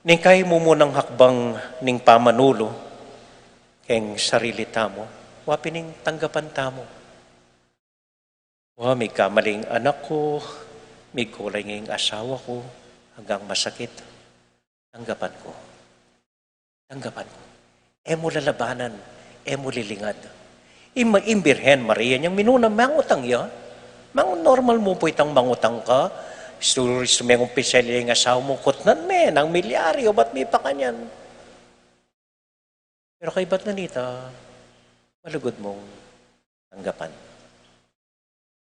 Ning kayi mumunang hakbang ning pamanulu keng sarili tamu, wa pin ing tanggapan tamu. Wa, migkamali ing anak ku, migkulay ing asawa ku, anggang masakit. Tanggapan ku. Tanggapan ku. E mu lalabanan, e mu lilingad. Ing ma-, ing Birhen Maria, inyang minuna, mangutang ya. Mang normal mu pu itang mangutang ka. Suri sumeng umpisal ya ing asawa mu, kutnan me nang milyari, obat mi pa kanyan. Pero kaybat na nita, malugud mung tanggapan.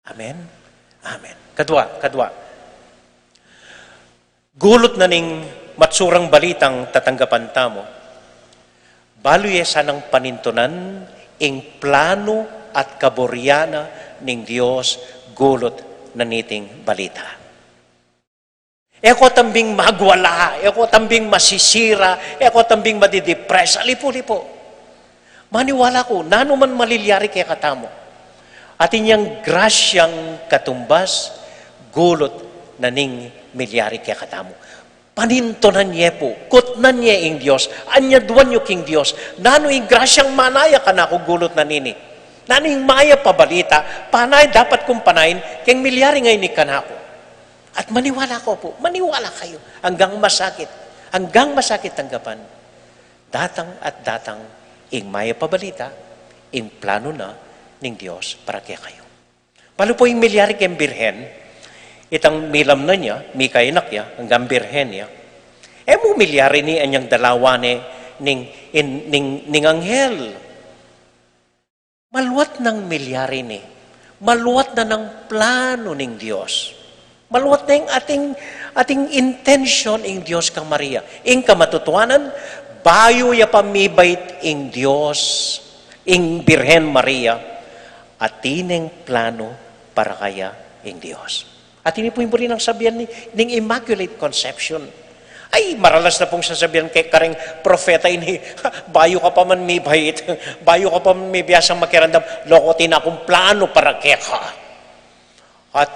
Amen? Amen. Kadwa, kadwa. Gulut na ning matsurang balitang tatanggapan tamu, balu ye sanang panintunan ing planu at kaburian na ning Dios gulut na niting balita. E ko tambing magwala, e ko tambing masisira, e ko tambing madidepress. Alipu-lipu. Maniwala ku, nanu man malilyari kekatamu, atin yang grasyang katumbas, gulut na ning milyari kekatamu. Panintunan ye pu, kutnan ye ing Dios, anyaduan yu king Dios, nanu ing grasyang manaya kanaku gulut na nini? Nanu ing mayap a balita, panay dapat kung panayan, keng milyari ngeni kanaku? At maniwala ko pu, maniwala kayu, anggang masakit, anggang masakit tanggapan, datang at datang ing mayap a balita, ing planu na ning Dios para kekayu. Balu pu ing milyari keng Birhen, itang milam na ya, mikanak ya, anggang Birhen ya. E mu milyari ini anyang dalawa ne ning, in, ning, ning anghel. Maluat nang milyari ini. Maluat na nang planu ning Dios. Maluat na ing atin, atin intensyon ing Dios kang Maria. Ing kamatutuanan, bayu ya pa mibait ing Dios, ing Birhen Maria, atin neng planu para kaya ing Dios. At ini pu ing buri nang sabian ni, ning Immaculate Conception. Ay, maralas na pung sasabian keng kareng propeta ini, bayu ka pa man mibait, bayu ka pa man mibiasang makiramdam, loko, atin akung planu para keka. At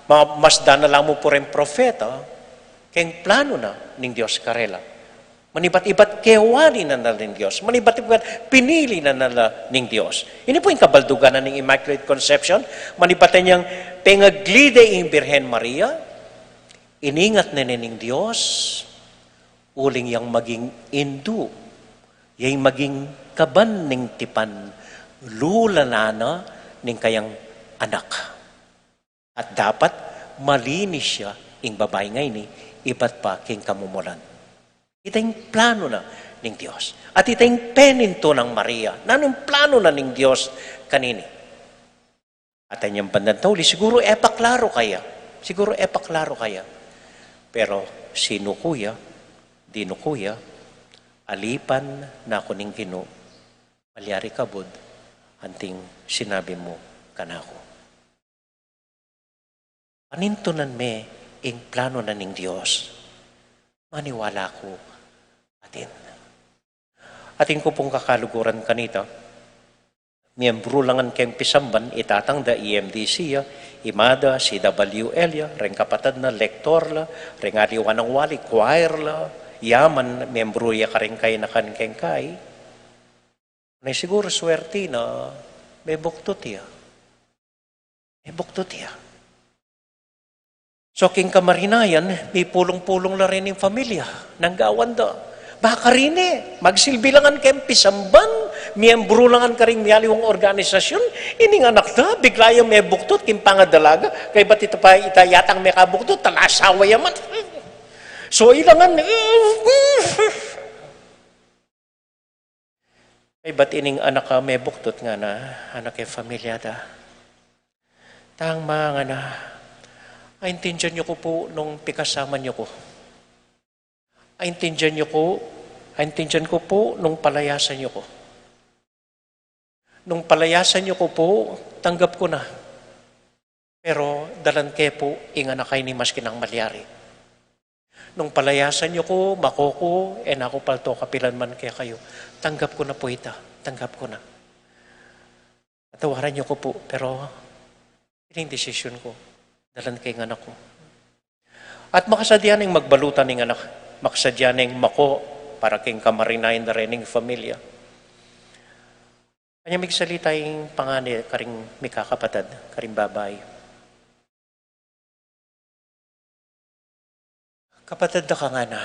ma-, masdan na la mu pu reng propeta, keng planu na ning Dios karela. Manibat-ibat kewari na la ning Dios. Manibat-ibat pinili na la ning Dios. Ini pu ing kabaldugan na ning Immaculate Conception. Manibat inyang pengagli de ing Birhen Maria, iningat ne ne ning Dios uling yang maging indu, yang maging kaban ning tipan, lula na na ning kayang anak. At dapat malinis ya ing babai ngeni ibat pa king kamumulan. Ita ing planu na ning Dios. At ita ing penintunan nang Maria. Nanu ing planu na ning Dios kanini? At anyang bandang tauli, siguru e pa klaru kaya. Siguru e pa klaru kaya. Pero sinuku ya, dinuku ya, alipan na ku ning Ginu, malyari kabud anting sinabi mu kanaku. Panintunan me ing planu na ning Dios. Maniwala ku atin. Atin ku pung kakaluguran kanita, miyembru la ngan keng pisamban, itatang da, E M D C ya, imada, C W L ya, reng kapatad na, lektor la, reng aliwa nang wali, choir la, yaman, miyembru ya kareng kainakan keng kai. Nung siguru swerte na, mebuktut ya. Mebuktut ya. So, king kamarinayan, mipulung-pulung la reni ing familia. Nang gawan da. Baka reni, magsilbi la ngan keng pisamban, miyembru la ngan karing mialiwang organisasyon, ining anak da, bigla yang mebuktut, king pangadalaga, kaybat ita pa, ita yatang mekabuktut, talasawa ya man. So, ila ngan, Kaybat ining anak a mebuktut ngana, anak e familia da. Tang ma ngana, aintindian yu ku pu nung pikasaman yu ku. Aintindian yu ku, aintindian ku pu nung palayasan yu ku. Nung palayasan yu ku pu, tanggap ku na. Pero dalan ke pu ing anak a ini maski nang malyari. Nung palayasan yu ku, makuku, e na ku palto kapilan man kekayu. Tanggap ku na pu ita, tanggap ku na. Patawaran yu ku pu, pero ini ing desisyon ku. Dalan ke ing anak mu. At makasadya neng magbalutan ing anak, makasadya neng mako para king kamarinayan da ring familia. Anya migsalita ing pangane karing mikakapatad, karing babai. Kapatad da ka ngana,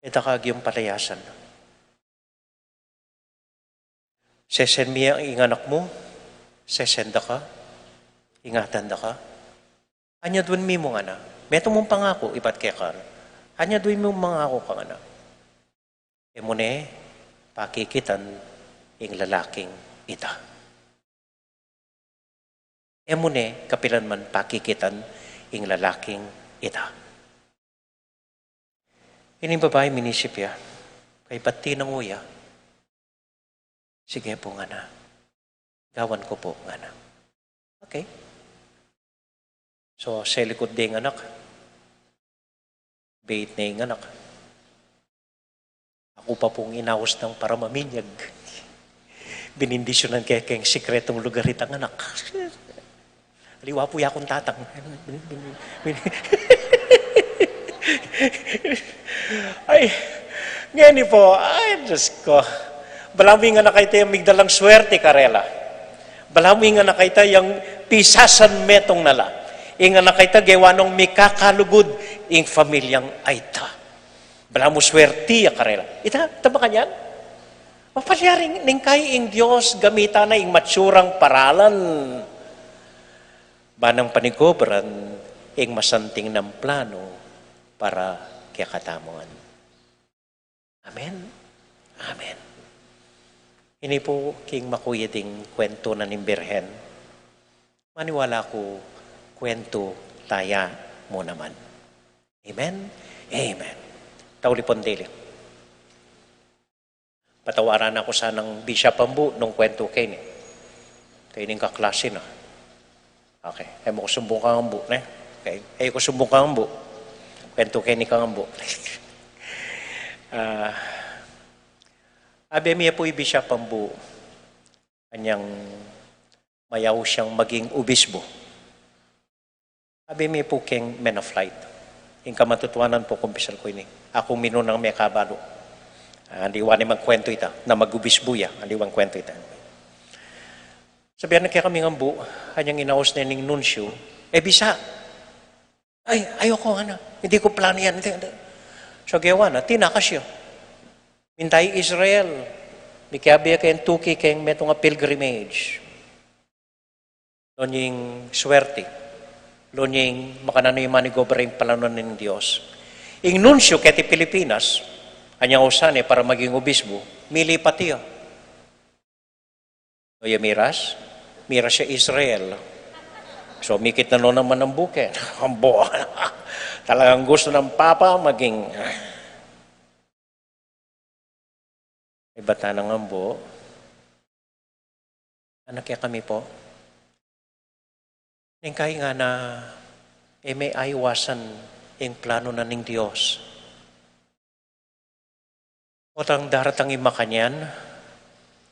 e da ka agyang palayasan. Sesen mi ing anak mu, sesen da ka, ingatan da ka. Anyadwan mi mu ngana, metung mung pangaku ibat keka. Anyadwan mi mung pangaku ka ngana. E mu ne pakikitan ing lalaking ita. E mu ne kapilan man pakikitan ing lalaking ita. Ining babai minisip ya, kaybat tinangu ya. Sige pu ngana. Gawan ku pu ngana. Okay. So, selikut de ing anak. Bait ne ing anak. Aku pa pung inaus nang para maminyag. Binindisyunan ke keng sikretong lugar itang anak. Aliwa pu ya kung tatang. Ay, ngeni pu, ay, Diyos ko. Balamu ing anak a ita yang migdalang swerte karela. Balamu ing anak a ita yang pisasan metung na la. Ing anak a ita gewa nong mikakalugud ing familiang a ita. Balamu swerte ya karela. Ita, ita makanyan? Mapalyari ning kai ing Dios gamitan na ing matsurang paralan. Ba nang panigobran ing masanting nang plano para kekatamu ngan. Amen. Amen. Ini pu king makuya ding kwentu na ning Birhen. Maniwala ku kwentu taya mu naman. Amen. Amen. Tauli pondili. Patawaran na ku sanang bisya pambu nung kwentu keni. Keni ing kaklase na. Okay. E mu ku sumbung kang ambu, ne? Okay. E ku sumbung kang ambu. Kwentu keni kang ambu. Ah, abe mi pu i bisya pambu. Anyang mayaus yang maging ubisbu. Abe mi pu keng Men of Light. Ing kamatutuanan pu kumpisal ku ini. Aku minunang mekabalu. Ah, aliwa ne magkwentu ita. Na magubisbu ya. Aliwa ne magkwentu ita. Sabian na kekami ngan pu, anyang inaus ne ning nuncio, e bisa. Ay, ayoko, ngana. Hindi ko plano yan. Hindi, hindi. So, gewa na, tinakas ya. Mintay Israel. Mikiabe ya keng Turkey keng metung a pilgrimage. Lo ning swerte. Lo ning makananu ing manigobra ing plano ning Dios. Ing nuncio keti Pilipinas, anyang ausan ne para maging ubisbu, milipat ya. O ya miras? Miras ya Israel. So, mikit na no naman ambu keni. Ambu. Talagang gusto ng Papa maging, ibat nang ambu. Anak ya kami pu. Ning kai ngana, e me aiwasan ing plano na ning Dios. Potang daratang ing makanyan,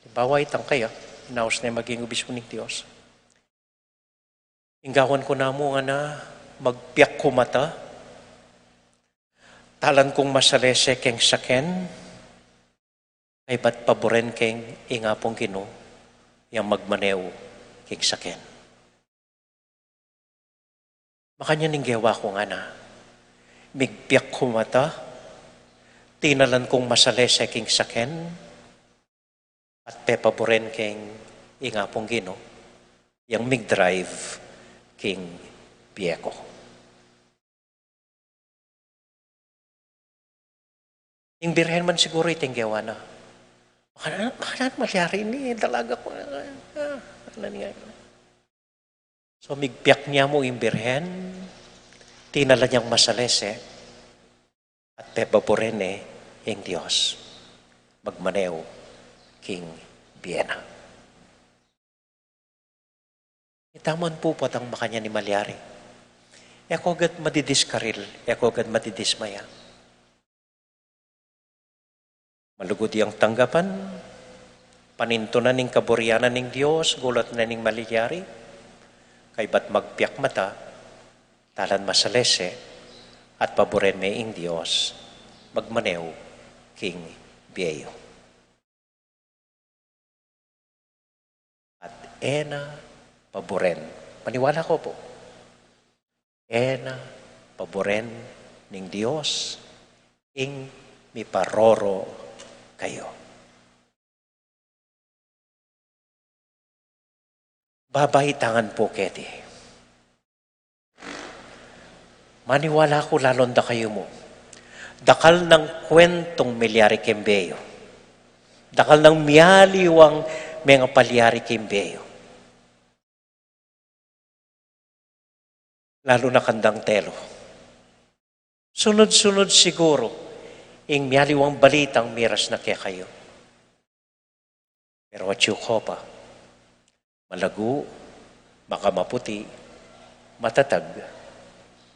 halimbawa itang kaya, inaus ne maging ubisbu ning Dios. Ing gawan ku namu ngana, magpiak ku mata, talan kung masalese keng saken, kaybat paburen keng ing Apung Ginu, yang magmanew keng saken. Makanyan ing gewa ku ngana. Migpiak ku mata, tinalan kung masalese keng saken, at pepaburen keng ing Apung Ginu, yang migdrive keng bie ku. Ing Birhen man siguru iti ing gewa na. Makananu, makananu malyari ini, dalaga ku, ah, ano nga. So, migpiak ne mu ing Birhen, tinalan yang masalese, at pepaburen ne ing Dios. Magmanew king bie na. Ita man pu potang makanyan ing malyari. E ko agad madidiskaril, e ko agad madidismaya. Malugud yang tanggapan, panintunan ing kaburian na ning Dios, gulat na ning malyari, kaybat magpiak mata, Talan masalese at paburen me ing Dios, magmanew king bie yu. At e na paburen, maniwala ko po, e na paburen ning Dios ing miparoro kayu. Babai tangan po keti. Maniwala ku lalong dakayu mu. Dakal nang kuentong milyari king bie yu. Dakal nang mialiwang mengapalyari king bie yu. Lalu na kandang telu. Sunud-sunud siguru ing mialiwang balitang miras na kekayu. Pero atyu ko pa, malagu, makamaputi, matatag,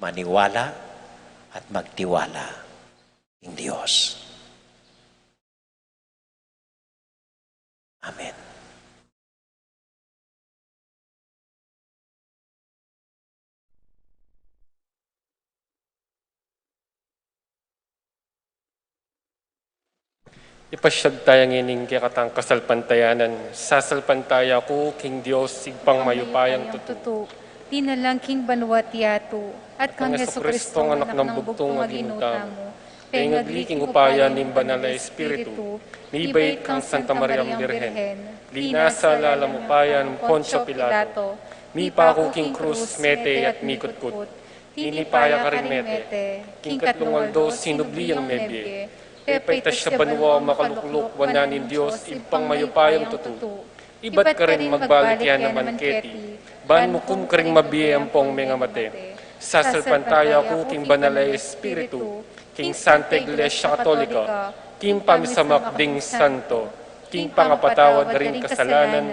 maniwala at magtiwala ing Dios. Amen. Ipasyag taya ngening kekatang kasalpantayanan. Sasalpantaya ku king Dios, Ibpang mayupayang tutu, linalang king banua't yatu, at kang Jesucristo, Anak nang Bugtung a Ginu tamu, pengagli king upaya ning Banal a Espiritu, mibait kang Santa Mariang Birhen, linasa lalam upaya nang Poncio Pilato, mipaku king krus, mete at mikutkut. Tinipa ya karing mete, king katlung aldo sinubli yang mebie, pepaitas ya banua, makalukluk wanan ning Dios, Ibpang mayupayang tutu. Ibat karin magbalik ya naman keti, ban mukum karing mabie ampong mengamate. Sasalpantaya ku king Banal a Espiritu, king Santa Iglesia Katolika, king pamisamak ding santo, king pangapatawad da ring kasalanan,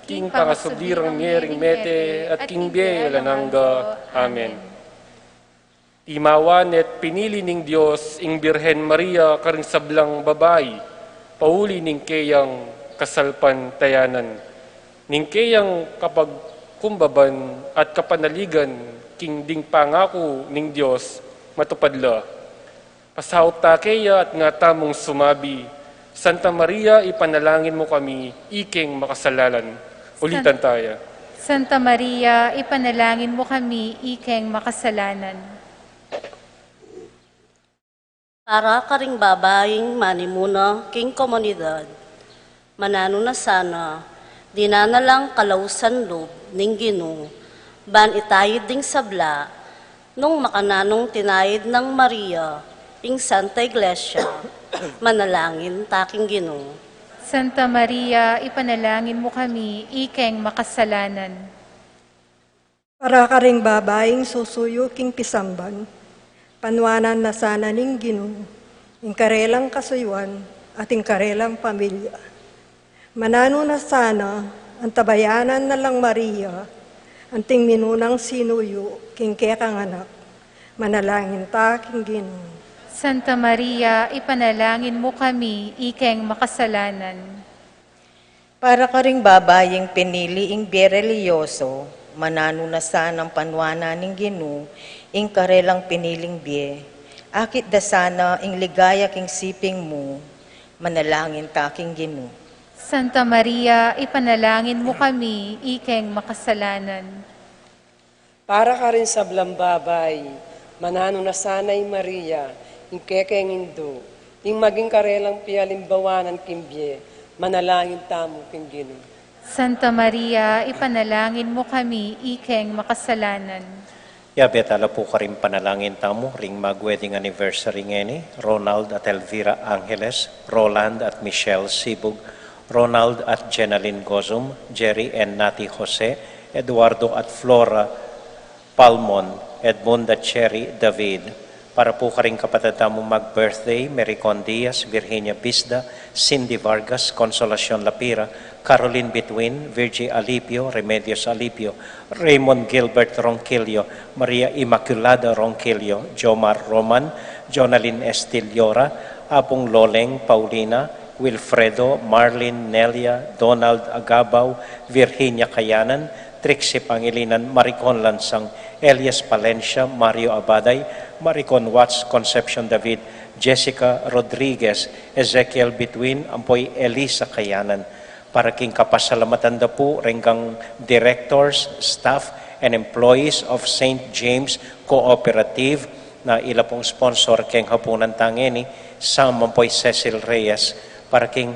king pangasubli rang mie ring mete, at king bie alang angga. Amen. Timawa ne't pinili ning Dios ing Birhen Maria karing sablang babai, pauli ning keyang kasalpantayanan, ning keyang kapagkumbaban at kapanaligan king ding pangaku ning Dios matupad la. Pasaut ta keya at nga tamung sumabi, Santa Maria, ipanalangin mu kami ikeng makasalanan. Ulitan taya. Santa Maria, ipanalangin mu kami ikeng makasalanan. Para karing babaing manimuna king komunidad, mananu na sana, dinan na lang kalausan lub ning Ginu, ban itayid ding sabla, nung makananung tinayid nang Maria ing Santa Iglesia. Manalangin ta king Ginu. Santa Maria, ipanalangin mu kami ikeng makasalanan. Para karing babaing susuyu king pisamban, panuanan na sana ning Ginu ing karelang kasuyuan at ing karelang pamilya. Mananu na sana, antabayanan na lang Maria anting minunang sinuyu king kekang anak. Manalangin ta king Ginu. Santa Maria, ipanalangin mu kami ikeng makasalanan. Para karing babaing pinili ing bie relihiyoso, mananu na sanang panuanan ning Ginu ing karelang piniling bie. Akit da sana ing ligaya king siping mu. Manalangin ta king Ginu. Santa Maria, ipanalangin mu kami ikeng makasalanan. Para karing sablang babai, mananu na sana i Maria, ing kekeng indu, ing maging karelang pialimbawanan king bie. Manalangin tamu king Ginu. Santa Maria, ipanalangin mu kami ikeng makasalanan. Yabe tala pu karing panalangin tamu ring mag-wedding anniversary ngeni, Ronald at Elvira Angeles, Roland at Michelle Sibug, Ronald at Jenaline Gozum, Jerry and Nati Jose, Eduardo at Flora Palmon, Edmund at Cherry David. Para pu karing kapatad tamung mag-birthday, Mericon Diaz, Virginia Bisda, Cindy Vargas, Consolacion Lapira, Caroline Bituin, Virgie Alipio, Remedios Alipio, Raymond Gilbert Ronquillo, Maria Immaculada Ronquillo, Jomar Roman, Jonalyn Estiliora, Apung Loleng Paulina, Wilfredo, Marlin, Nelia, Donald Agabao, Virginia Kayanan, Trixie Pangilinan, Maricon Lansang, Elias Palencia, Mario Abaday, Maricon Watts, Concepcion David, Jessica Rodriguez, Ezekiel Bituin, ampo i Elisa Kayanan. Para king kapasalamatan da pu reng directors, staff, and employees of Saint James Cooperative na ila pung sponsor keng hapunan tang ini, Sam ampo i Cecil Reyes, para king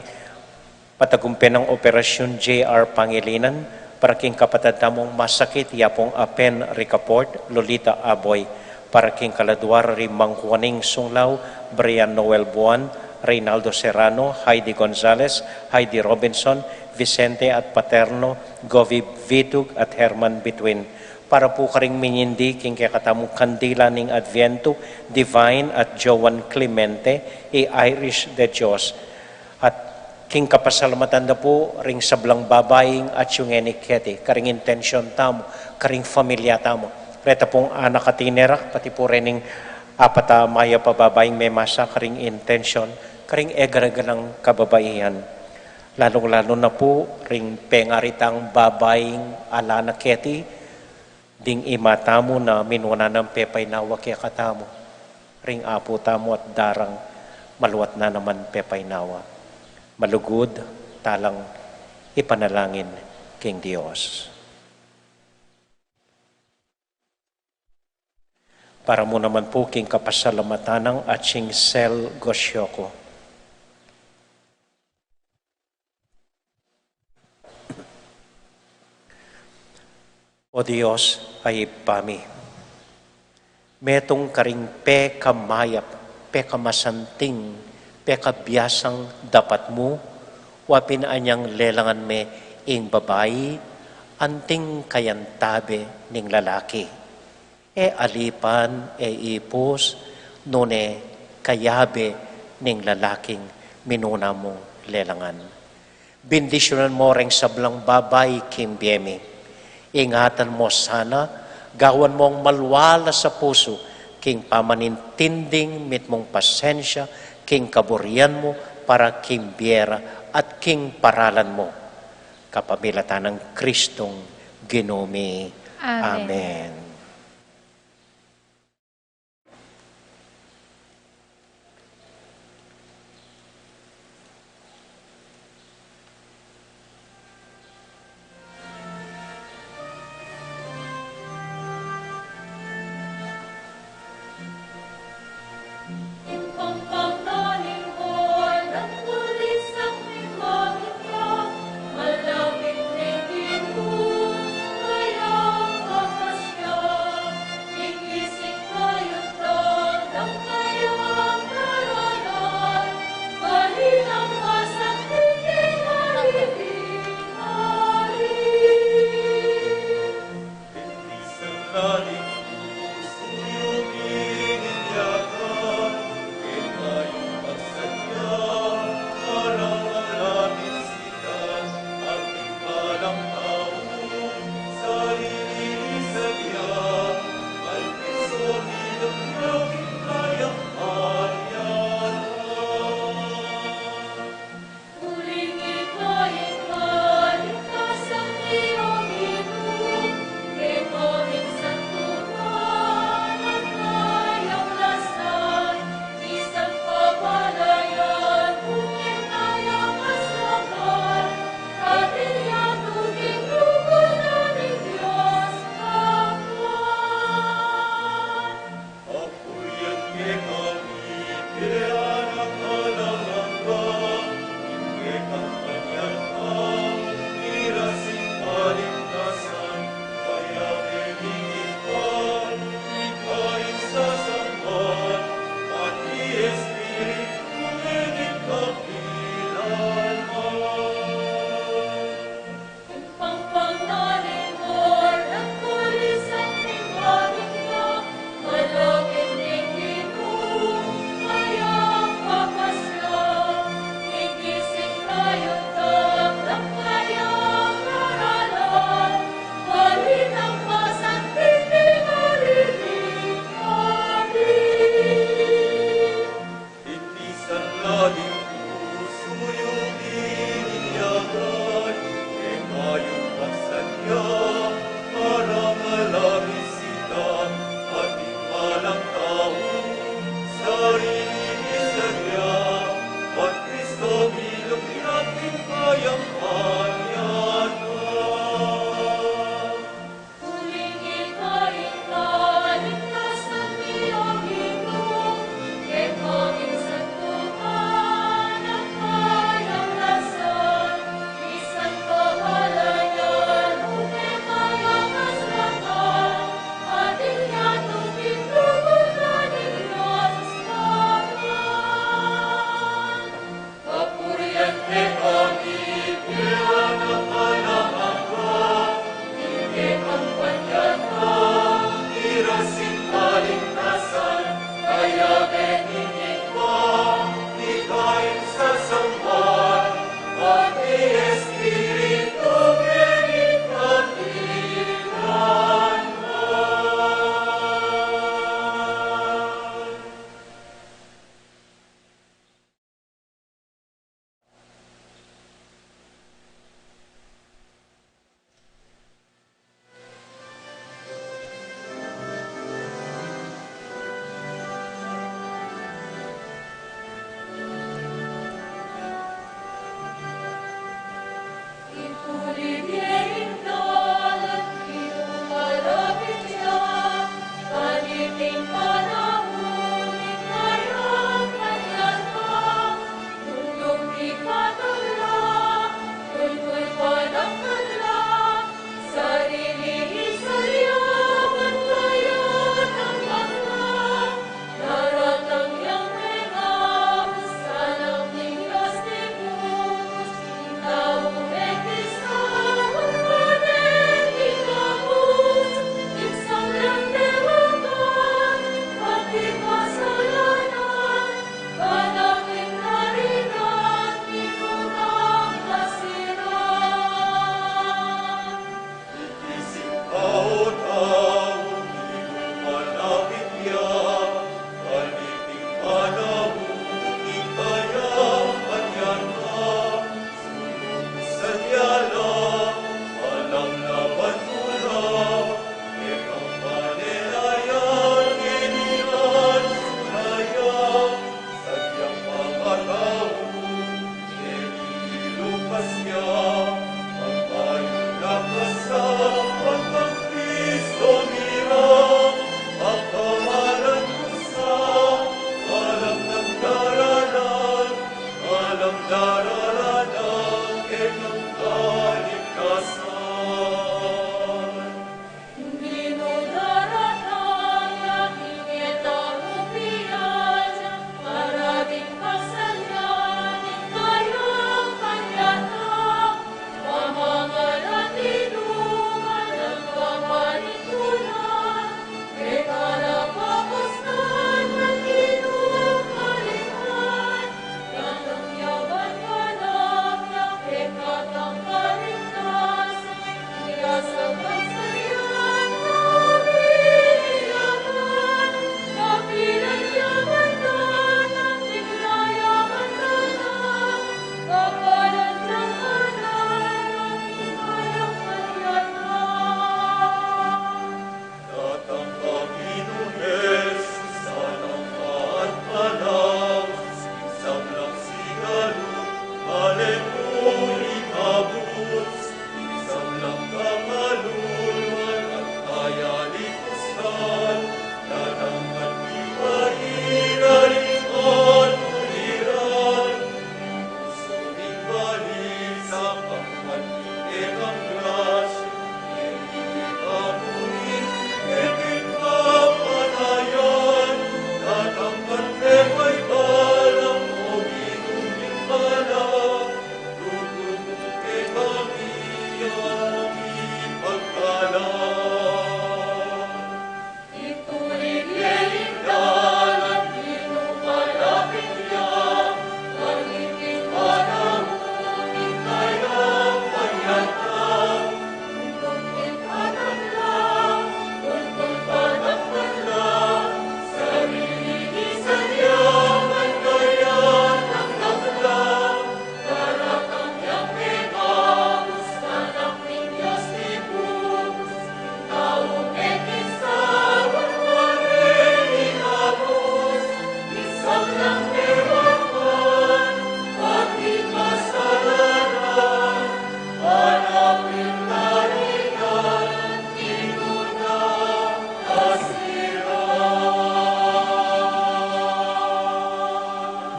patagumpe nang Operasyun J R Pangilinan, para king kapatad tamung masakit, ya pung Apen Ricaport, Lolita Aboy, para king kaladua ri Mang Juaning Sunglaw, Brian Noel Buan, Reynaldo Serrano, Heidi Gonzalez, Heidi Robinson, Vicente at Paterno, Govi Vitug at Herman Bituin. Para pu karing minyindi king kekatamung kandila ning Adviento, Divine at Joan Clemente, i Irish de Dios. At king kapasalamatan da pu ring sablang babaing atiu ngeni keti, karing intensyon tamu, karing familia tamu. Reta pung anak a tinirak, pati pu rening apat a mayap a babaing memasa karing intensyon, karing egara-egarang kababaihan. Lalung-lalu na pu ring pengari tang babaing ala na keti, ding ima tamu na minuna nang pepaynawa kekatamu, ring apu tamu at darang maluat na naman pepaynawa. Malugud talang ipanalangin king Dios. Para mu naman pu king kapasalamatan nang atsing Sel Gosioko. O Dios a Ibpa mi, metung karing pekamayap, pekamasanting, pekabiasang dapat mu, wa pin anyang lelangan me ing babai anting kayantabe ning lalaki. E alipan, e ipus, nune kayabe ning lalaking minuna mung lelangan. Bendisyunan mo reng sablang babai king bie mi. Ingatan mo sana, gawan mong malualas a pusu king pamanintinding mitmung pasensya king kaburian mu para king bie ra at king paralan mu. Kapamilatan nang Kristong Ginu mi. Amen. Amen.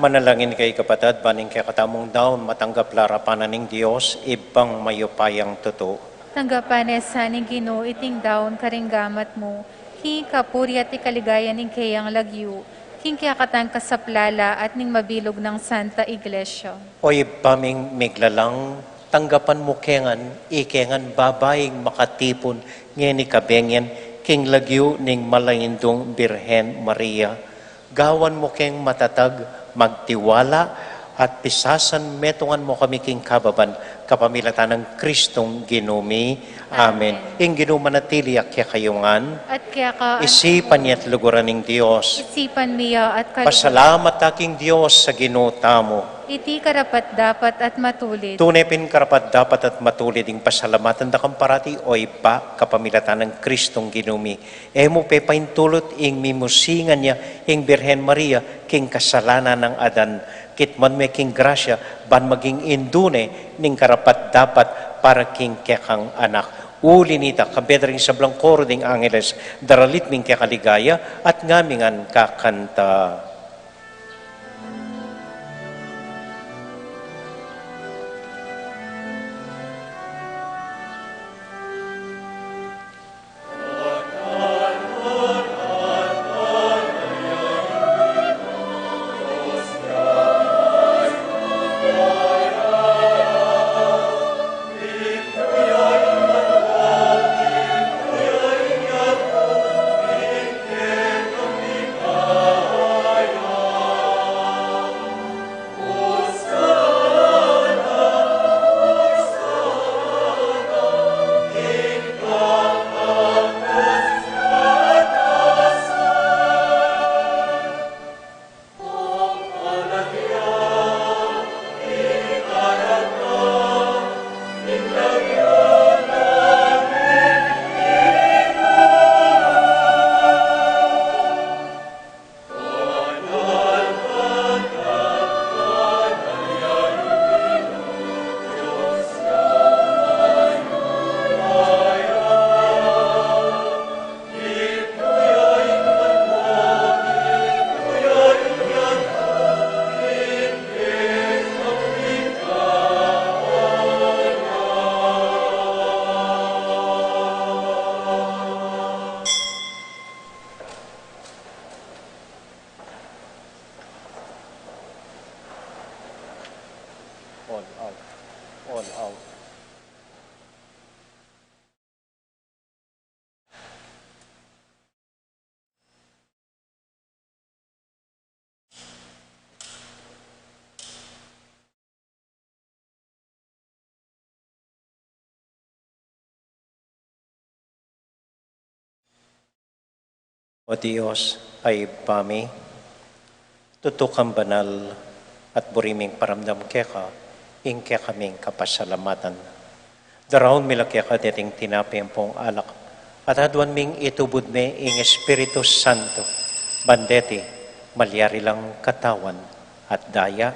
Manalangin kayu, kapatad, ban ing kekatamung daun matanggap la arapan na ning Dios, Ibpang mayupayang tutu. Tanggapan na sa ning Ginu iting daun karing gamat mu, king kapurian at kaligayan ning keyang lagyu, king kekatang kasaplalan at ning mabilug nang Santa Iglesia. O Ibpa ming miglalang, tanggapan mu ke ngan, ike ngan babaing makatipun ngeni kabeng yan king lagyu ning Malaindung Birhen Maria. Gawan mu keng matatag, magtiwala, at pisasan metungan mu kami king kababan, kapamilatan nang Kristong Ginu mi. Amen. Amen. Ing Ginu manatili ya kekayu ngan. At keka. Isipan ya at luguran ning Dios. Isipan mi ya at kaluguran. Pasalamat ta king Dios a Ginu tamu. Iti karapat-dapat at matulid. Tune pin karapat-dapat at matulid ing pasalamatan da kang parati, o Ibpa, kapamilatan nang Kristong Ginu mi. E mu pepaintulut ing mimusingan ya ing Birhen Maria king kasalanan nang Adan. Kitmuan me king grasya ban maging indu ne ning karapat-dapat para king kekang anak. Uli nita, kambe da ring sablang koro ding angeles, daralit ming kekaligaya at ngamingan kakanta. All out. O Dios, a Ibpa mi, tutu kang banal at buri ming paramdam keka ing kekaming kapasalamatan. Daraun mi la keka deting tinape ampong alak, at aduan ming itubud me ing Espiritu Santo, ban deti malyari lang katawan at daya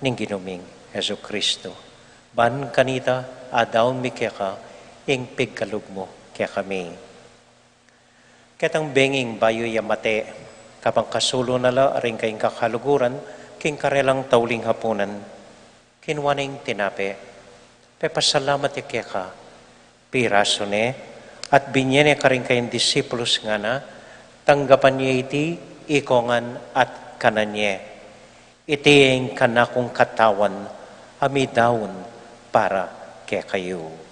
ning Ginu ming Jesucristo. Ban kanita, adaun mi keka ing pigkalub mu kekami. Ketang benging bayu ya mate, kabang kasulu na la ring kayang kakaluguran king karelang tauling hapunan, kinua ne ing tinape, pepasalamat ya keka, pirasu ne, at binye ne karing kayang disipulus, ngana, tanggapan ye iti ikongan at kanan ye. Iti ing kanakung katawan a midaun para kekayu.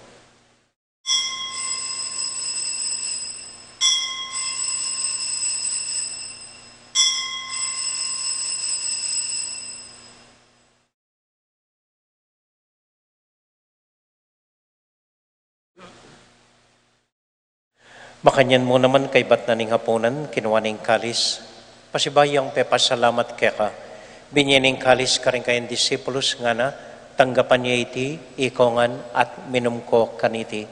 Makanyan mu naman kaybat na ning hapunan, kinua ne ing kalis, pasibayu yang pepasalamat keka, binye ne ing kalis karing kayang disipulus, ngana, tanggapan ye iti ikongan at minum ko kaniti.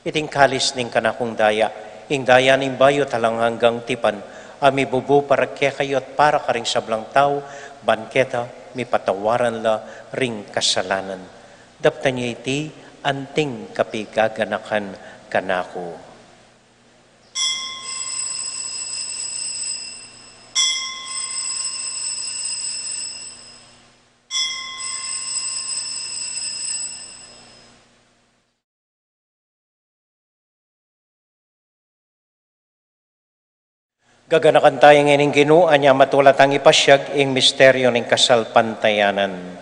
Iti ing kalis ning kanakung daya, ing daya ning bayu at alang anggang tipan, a mibubu para kekayu at para karing sablang tau, ban keta mipatawaran la ring kasalanan. Daptan ye iti anting kapigaganakan kanaku. Gaganakan taya ngeni ing Ginu, anya matula tang ipasiag ing misteryu ning kasalpantayanan.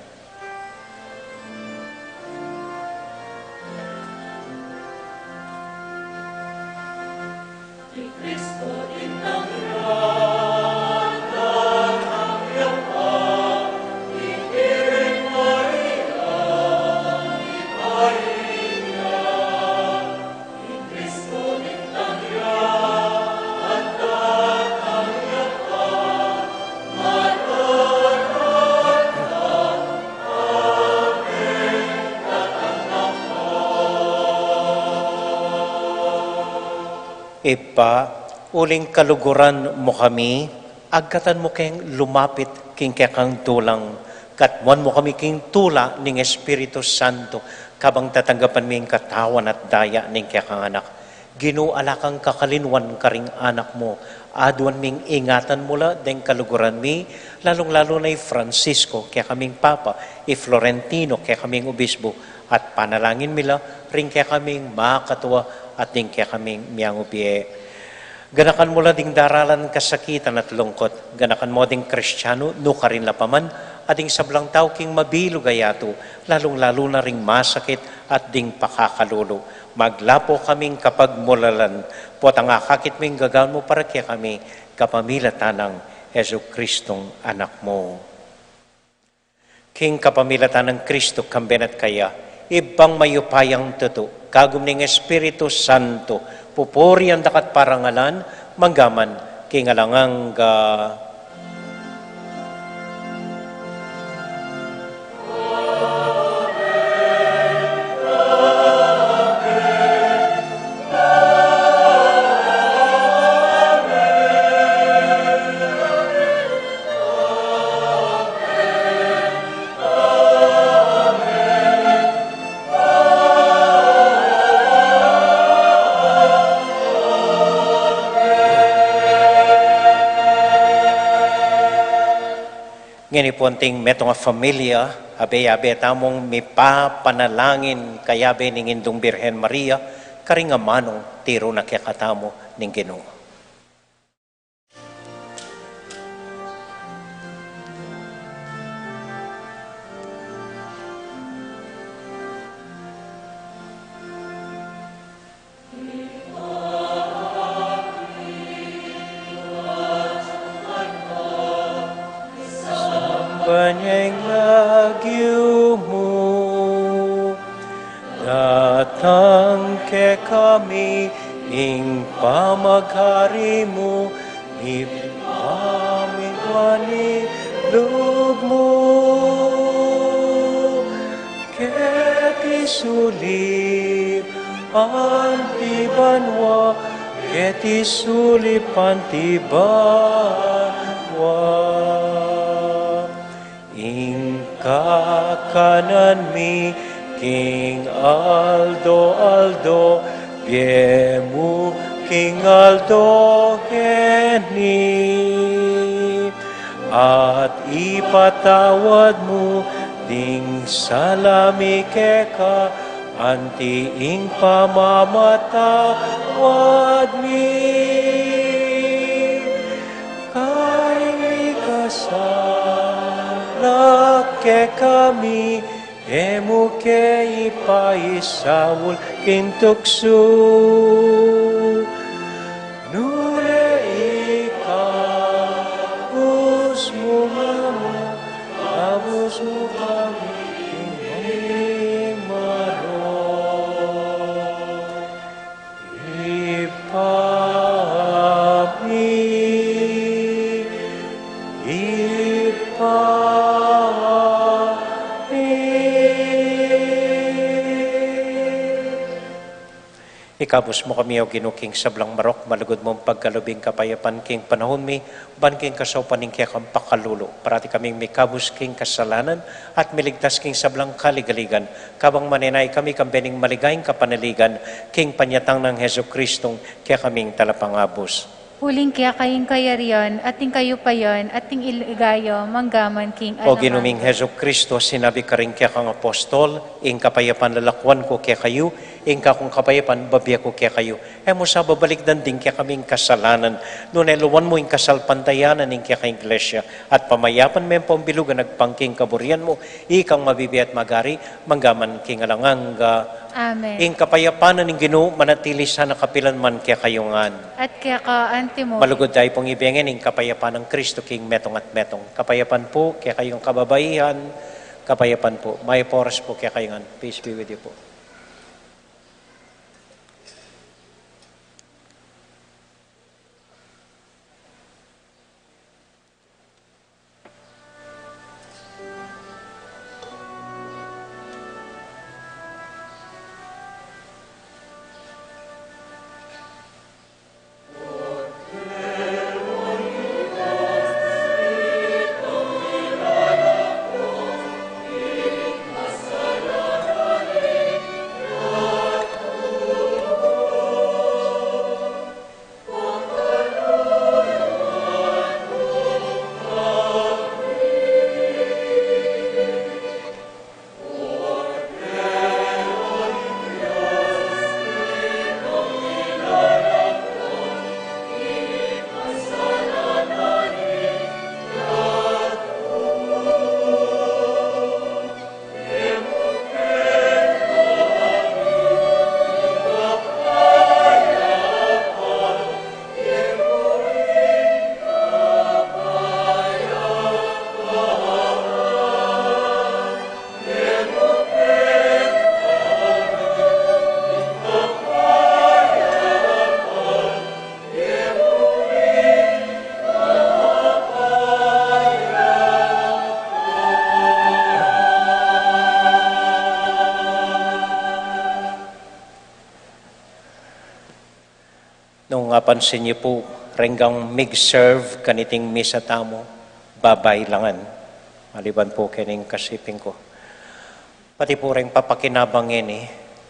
Ibpa, uling kaluguran mu kami, agkatan mu keng lumapit king kekang dulang, katmuan mu kami king tula ning Espiritu Santo, kabang tatanggapan mi ing katawan at daya ning kekang Anak. Ginu, ala kang kakalinwan karing anak mu. Aduan ming ingatan mu la deng kaluguran mi, lalung-lalu na i Francisco, kekaming Papa, i Florentino, kekaming Obispo, at panalangin mi la ring kekaming makatua at ding kekaming miangubie. Ganakan mu la ding daralan kasakitan at lungkot. Ganakan mu ding Kristianu, nukarin la pa man, at ding sablang tau king mabilug a yatu, lalung-lalu na ring masakit at ding pakakalulu. Maglapo kaming kapagmulalan, potang akakit mu ing gagawan mu para kekami, kapamilatan nang Jesucristong Anak mu. King kapamilatan nang Kristo, kambe na at kaya, Ibpang mayupayang tutu, kagum ning Espiritu Santo, pupurian da ka at parangalan, mangga man king alang angga. Ngeni pu anting metung a familia, abe-abe tamung mipapanalangin kayabe ning Indung Birhen Maria, karing amanung tiru na kekatamu ning Ginu. Banyeng lagyu mu, datang kekami ing pamaghari mu, mipamintuan ing lub mu, keti sulip anti banua, keti sulip anti banua. Ing kakanan mi king aldo-aldo, bie mu king aldo ngeni, at ipatawad mu ding sala mi keka, anti ing pamamatawad mi keng mikasala kekami, e mu ke ipaisaul king tuksu, nune ikabus mu kami, kabus mu kami king marok. Ibpa mi, Ibpa mi. Ikabus mu kami, O Ginu, king sablang marok, malugud mung pagkalub ing kapayapan king panaun mi, ban king kasaupan ning kekang pakalulu, parati kaming mikabus king kasalanan, at miligtas king sablang kaligaligan, kabang manenaya kami kambe ning maligayang kapanaligan, king panyatang nang Jesucristong kekaming Talapangabus. Uling keka ing kayarian, at ing kayupayan, at ing ligaya, manggaman king O Ginu ming Jesucristo, sinabi karing kekang apostol, ing kapayapan lalakuan ku kekayu, ing kakung kapayapan bibie ku kekayu. E mu sa babalikdan ding kekaming kasalanan, nune luan mu ing kasalpantayanan ning kekang Iglesia, at pamayapan me ing pambilug agpang king kaburian mu, ikang mabibie at magari, manggaman king alang angga. Amen. Ing kapayapan ning Ginu manatili sana kapilan man kekayu ngan. At keka anti mu. Malugud tamu pung ibie ngan ing kapayapan nang Kristo king metung at metung. Kapayapan pu kekayung kababaihan, kapayapan pu. Mayap a oras pu kekayu ngan. Peace be with you pu. Nung apansin yu pu, reng gang mig-serve kaniting misa tamu, babai la ngan. Maliban pu kening kasiping ku. Pati pu reng papakinabang ngeni,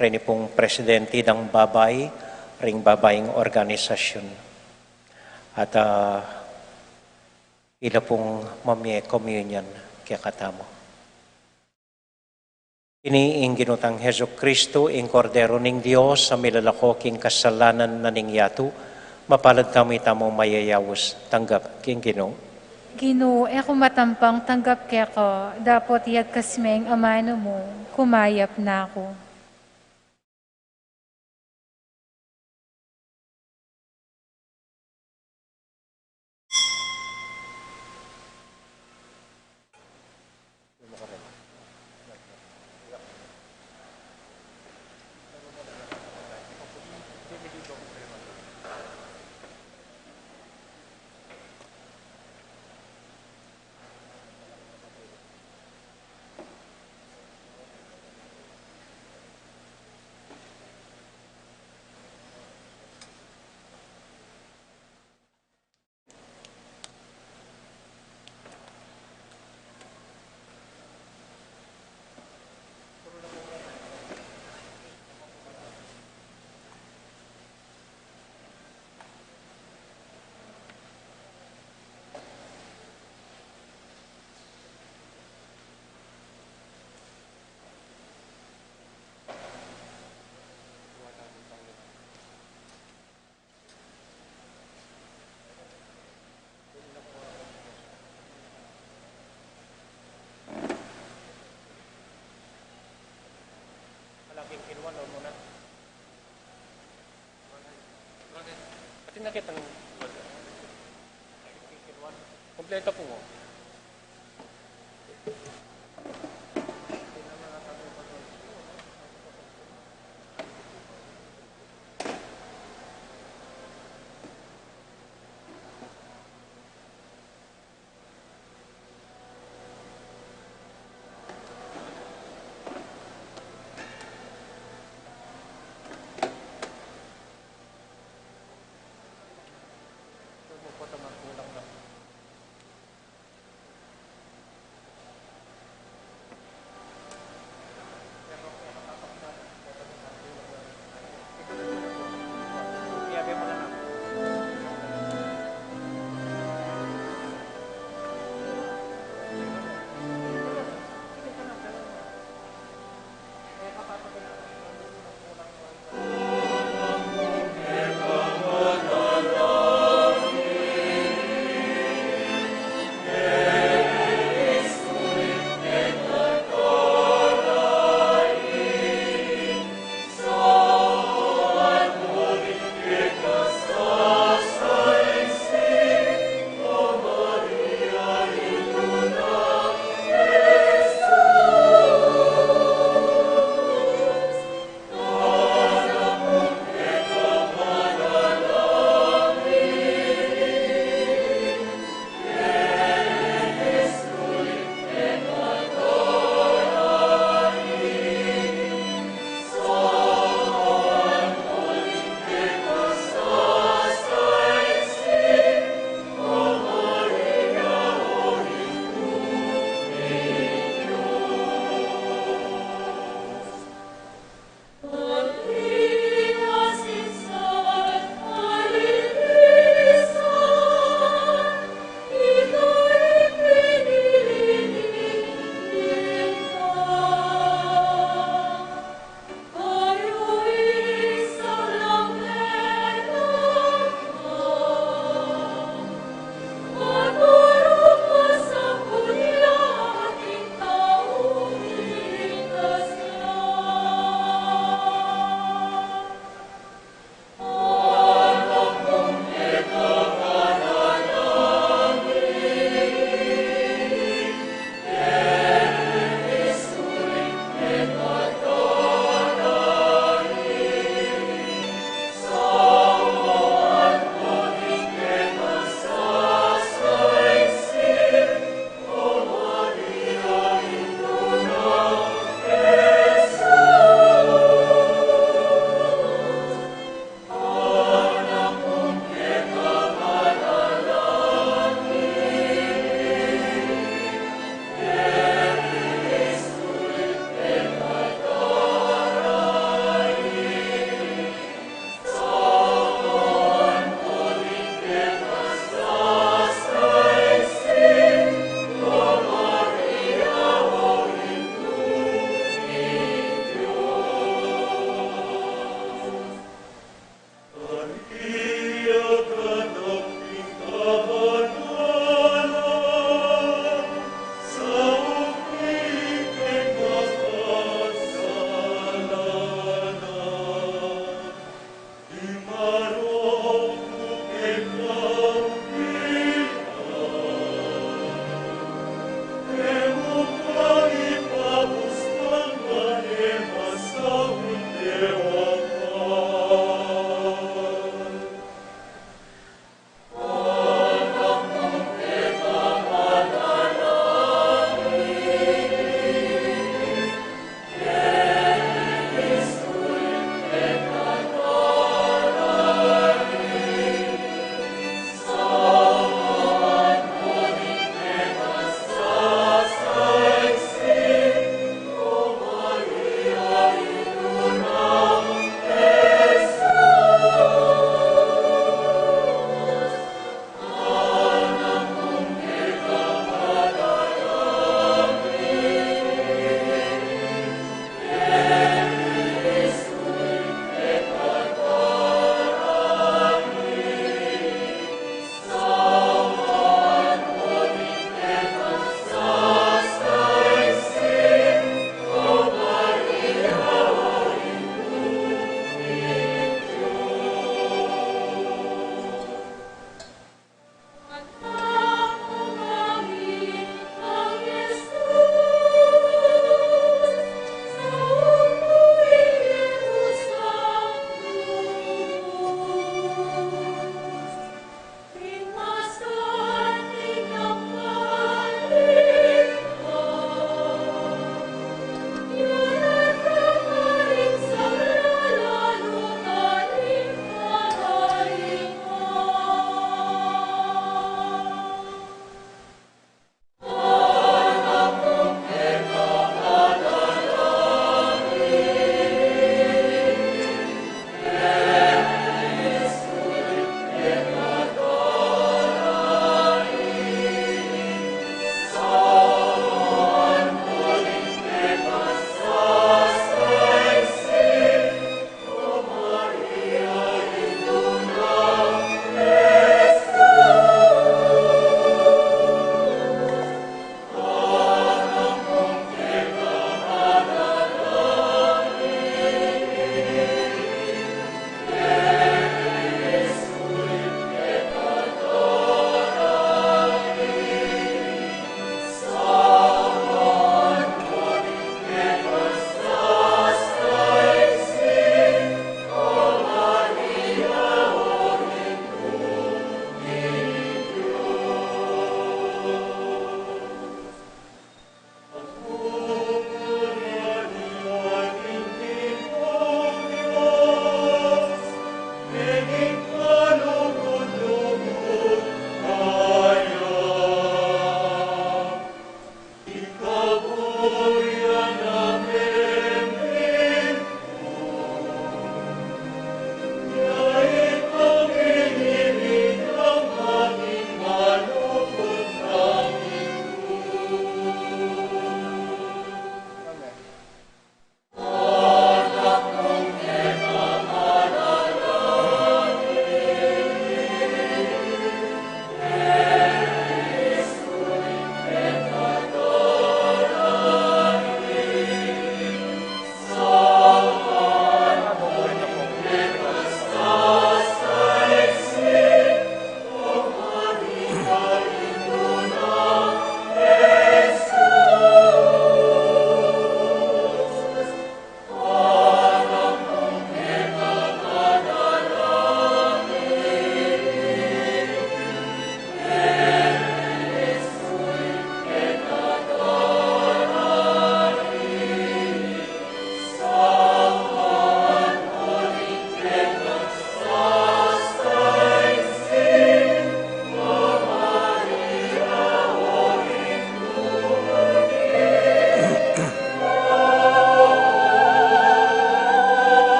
reni pung presidenti dang babai, ring babaing organisasyun. At, ah, ila pung mamie communion kekatamu. Ini ing Ginu tang Jesucristo, ing Kordero ning Dios, a milalako king kasalanan na ning yatu, mapalad tamu itamung mayayaus tanggap king Ginu. Ginu, e ku matampang tanggap keka, dapot iyagkas me ing amanu mu, kumayap na ku. Kinuha na muna. Pati na kitang kompleto po mo.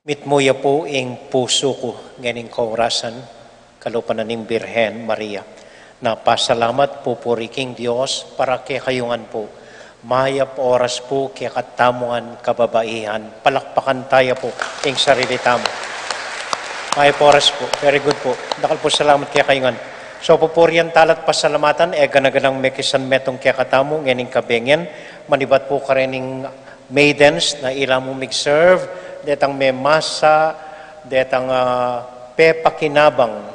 Mitmu ya pu ing pusu ku ngening kaurasan, kalupa na ning Birhen Maria. Na pasalamat, pupuri king Dios para kekayu ngan pu. Mayap oras pu kekatamu ngan kababaihan. Palakpakan taya pu ing sarili tamu. Mayap oras pu. Very good pu. Dakal pu salamat kekayu ngan. So, pupurian tala't pasalamatan, e gana-ganang mekisan metung kekatamu ngening kabengi, manibat pu karening maidens na ila mu mig-serve, detang memasa, detang, ah, pepakinabang.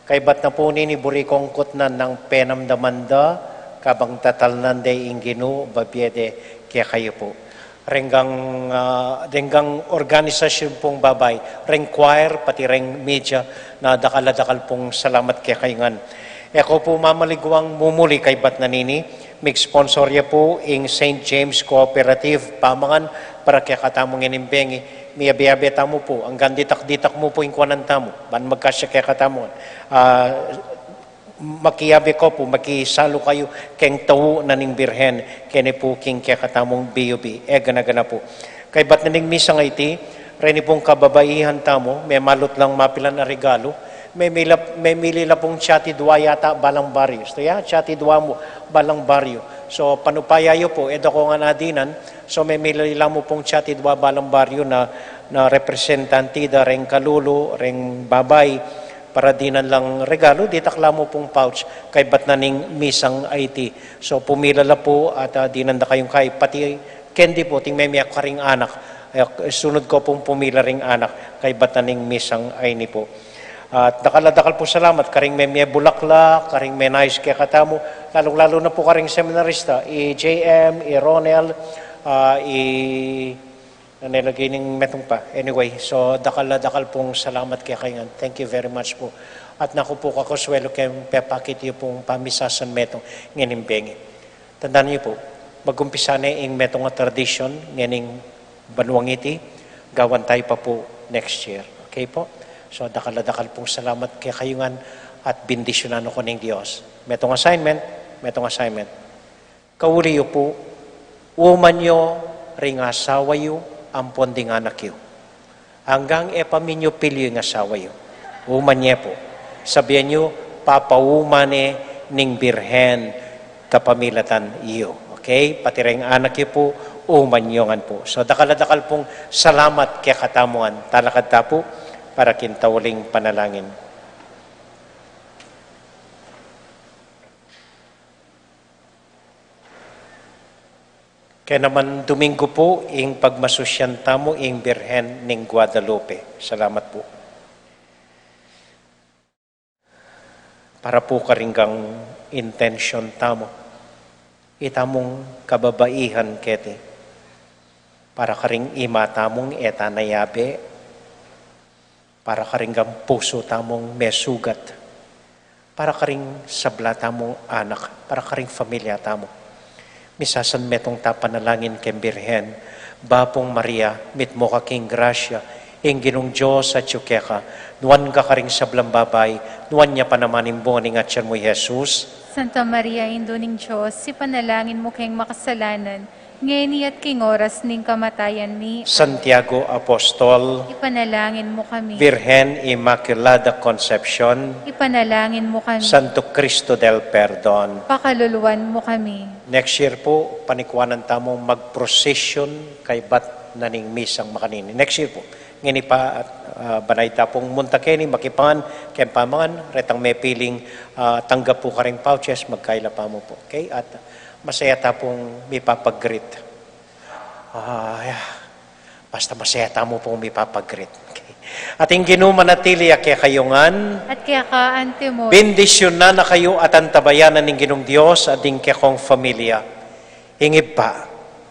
Kaybat na pu nini buri kung kutnan nang penamdaman da, kabang tatalnan de ing Ginu, babie de kekayu pu. Renggang, ah, renggang organisasyun pung babai, reng choir, pati reng media, na dakal a dakal pung salamat kekayu ngan. E ku pu mamaliguang mumuli kaybat na nini, mig-sponsor ya pu ing Saint James Cooperative Pamangan para kekatamu ngening bengi. Miyabe-abe tamu pu, anggang ditak-ditak mu pu ing kuanan tamu, ban magkasya kekatamu. Ah, makiyabe ko pu, makisalu kayu keng tau na ning Birhen, keni pu king kekatamung B U B. E gana-gana pu. Kaybat na ning misang iti, reni pung kababaihan tamu, memalut lang mapilan a regalu, memila, memili la pung tsatidwa yata balang baryu. So, ya, tsatidwa mu balang baryu. So, panupaya yu pu, e da ko ngan adinan, so, memili la mu pung tsatidwa balang baryu na, na representante da reng kalulu, reng babai, para dinan lang regalu, ditak la mu pung pouch, kaybat na ning misang iti. So, pumila la pu at, ah, dinan da kayung kay, pati kendi pu, ting memie karing anak. E, sunud ko pung pumila ring anak, kaybat na ning misang ini pu. At dakal a dakal pung salamat karing memie bulaklak, karing menais kekatamu, lalung-lalu na pu karing seminarista, i J M, i Ronel, ah, i, ane lagi ning metung pa. Anyway, so dakal a dakal pung salamat kekayu ngan. Thank you very much pu. At naku pu, kakuswelu keng pepakit yu pung pamisasan metung ngening bengi. Tandanan yu pu, mag-umpisa ne ing metung a tradisyun ngening banuang iti, gawan tayu pa pu next year. Okay pu? So, dakal a dakal pung salamat kekayu ngan at bendisyunan na kayu ning Dios. Metung assignment, metung assignment. Kauli yu pu, uman yu ring asawa yu ampon ding anak yu. Anggang e pa minyo pilyu ing asawa yu, uman ye pu. Sabian yu, papauman ne ning Birhen kapamilatan yu. Okay? Pati reng anak yu pu, uman yu ngan pu. So, dakal a dakal pung salamat kekatamu ngan. Talakad ta pu para king tauling panalangin. Kaya naman Domingo pu ing pagmasusyan tamu ing Birhen ning Guadalupe. Salamat pu. Para pu karing intensyon tamu, itamung kababaihan keti, para karing ima tamung e ta na yabe, para karing pusu tamung mesugat, para karing sabla tamung anak, para karing familia tamu. Misasan metung ta panalangin keng Birhen, Bapung Maria, mitmu ka king grasya, ing Ginung Dios atyu keka, nuan ka karing sablang babai, nuan ya pa naman ing bunga ning atyan mu, i Jesus. Santa Maria, Indu ning Dios, ipanalangin mu keng makasalanan, ngeni at king oras ning kamatayan mi. Santiago Apostol, ipanalangin mu kami. Birhen Inmaculada Concepcion, ipanalangin mu kami. Santo Cristo del Perdon, pakaluluan mu kami. Next year pu, panikuanan tamung mag-procession kaybat na ning misang makanini. Next year pu. Ngeni pa, ah, banay ta pung munta keni, makipangan keng pamangan, retang mepiling, ah, tanggap pu karing pouches, magkaila pa mu pu. Okay? At masaya ta pung mipapag-greet. Ah, yeah. Basta masaya tamu pung mipapag-greet. Okay. At ing Ginu manatili ya kekayu ngan. At keka antimu. Bendisyunan na kayu at antabayanan ning Ginung Dios at ding kekong familia. Ing Ibpa,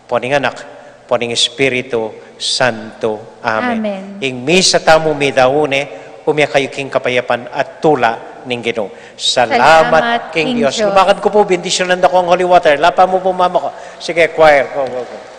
pon ing Anak, pon ing Espiritu Santo. Amen. Amen. Ing misa tamu midaun ne, umya kayu king kapayapan at tula ning Ginu. Salamat king Dios. Lumakad ku pu, bendisyunan da kong holy water. Lapa mu pu, mama ko. Sige, choir. Go, go, go.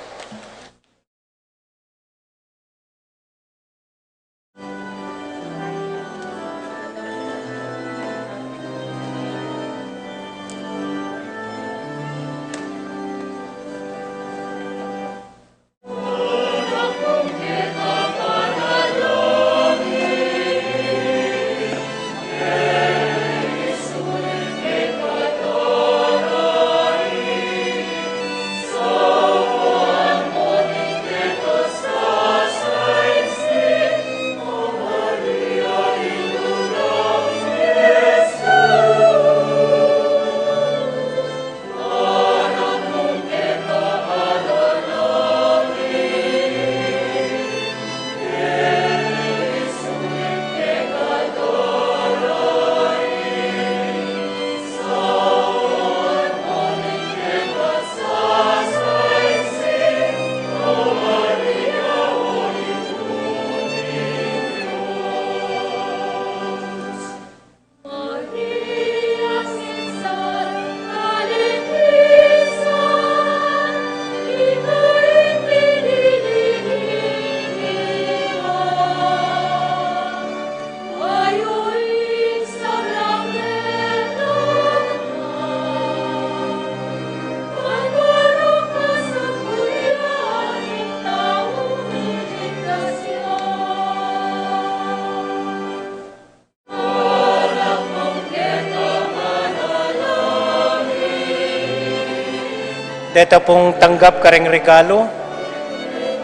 Deta pung tanggap kareng regalu.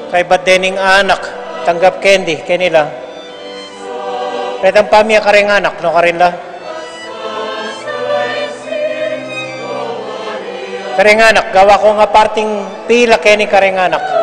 Kaybat dening anak, tanggap kendi, kenila. Retang pamia kareng anak, nukarin la. Kareng anak, gawa ko nga parting pila keni kareng anak.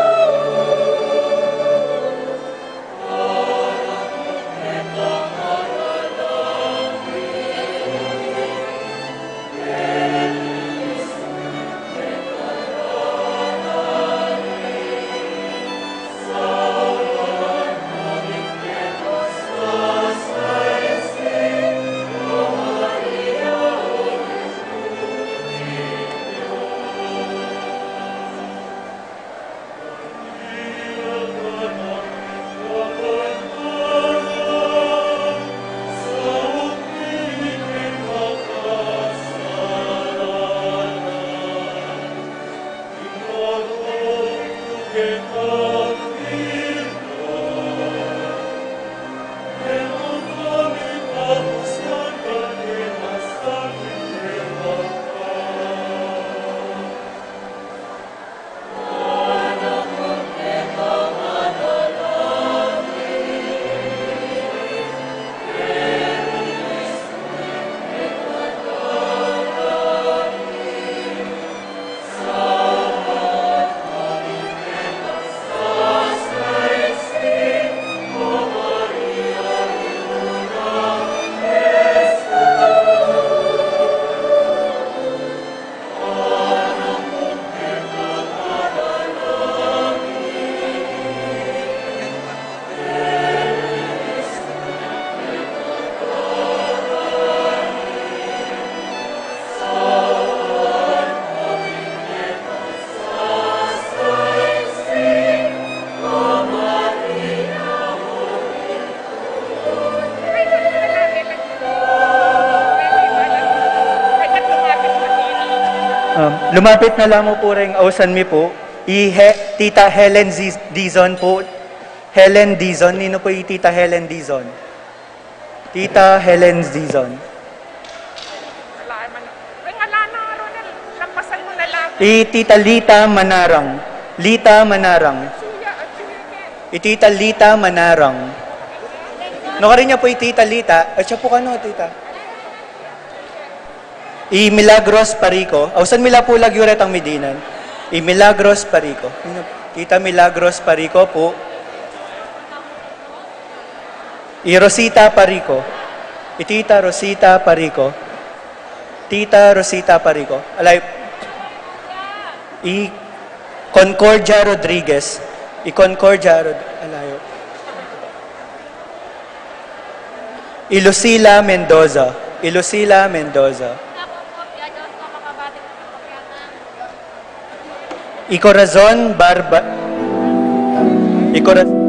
Um, lumapit na lamang po ring ausan mi po. I He-, Tita Helen Z-, Dizon po. Helen Dizon. Nino po i Tita Helen Dizon? Tita Helen Dizon. Ala, man-, ay, ala na, Ronel. Lampasan mo na lang. I Tita Lita Manarang. Lita Manarang. Suya, at suya, Ken. I Tita Lita Manarang. Nukarin ya po i Tita Lita. Ay, siya po kanu, Tita. I Milagros Parico. Ausan mi la po lagyu retang midinan. I Milagros Parico. Tita Milagros Parico po. I Rosita Parico. I Tita Rosita Parico. Tita Rosita Parico. Alay. I Concordia Rodriguez. I Concordia Rod-, alayo. I Lucila Mendoza. I Lucila Mendoza. I Corazon Barba-, i Corazon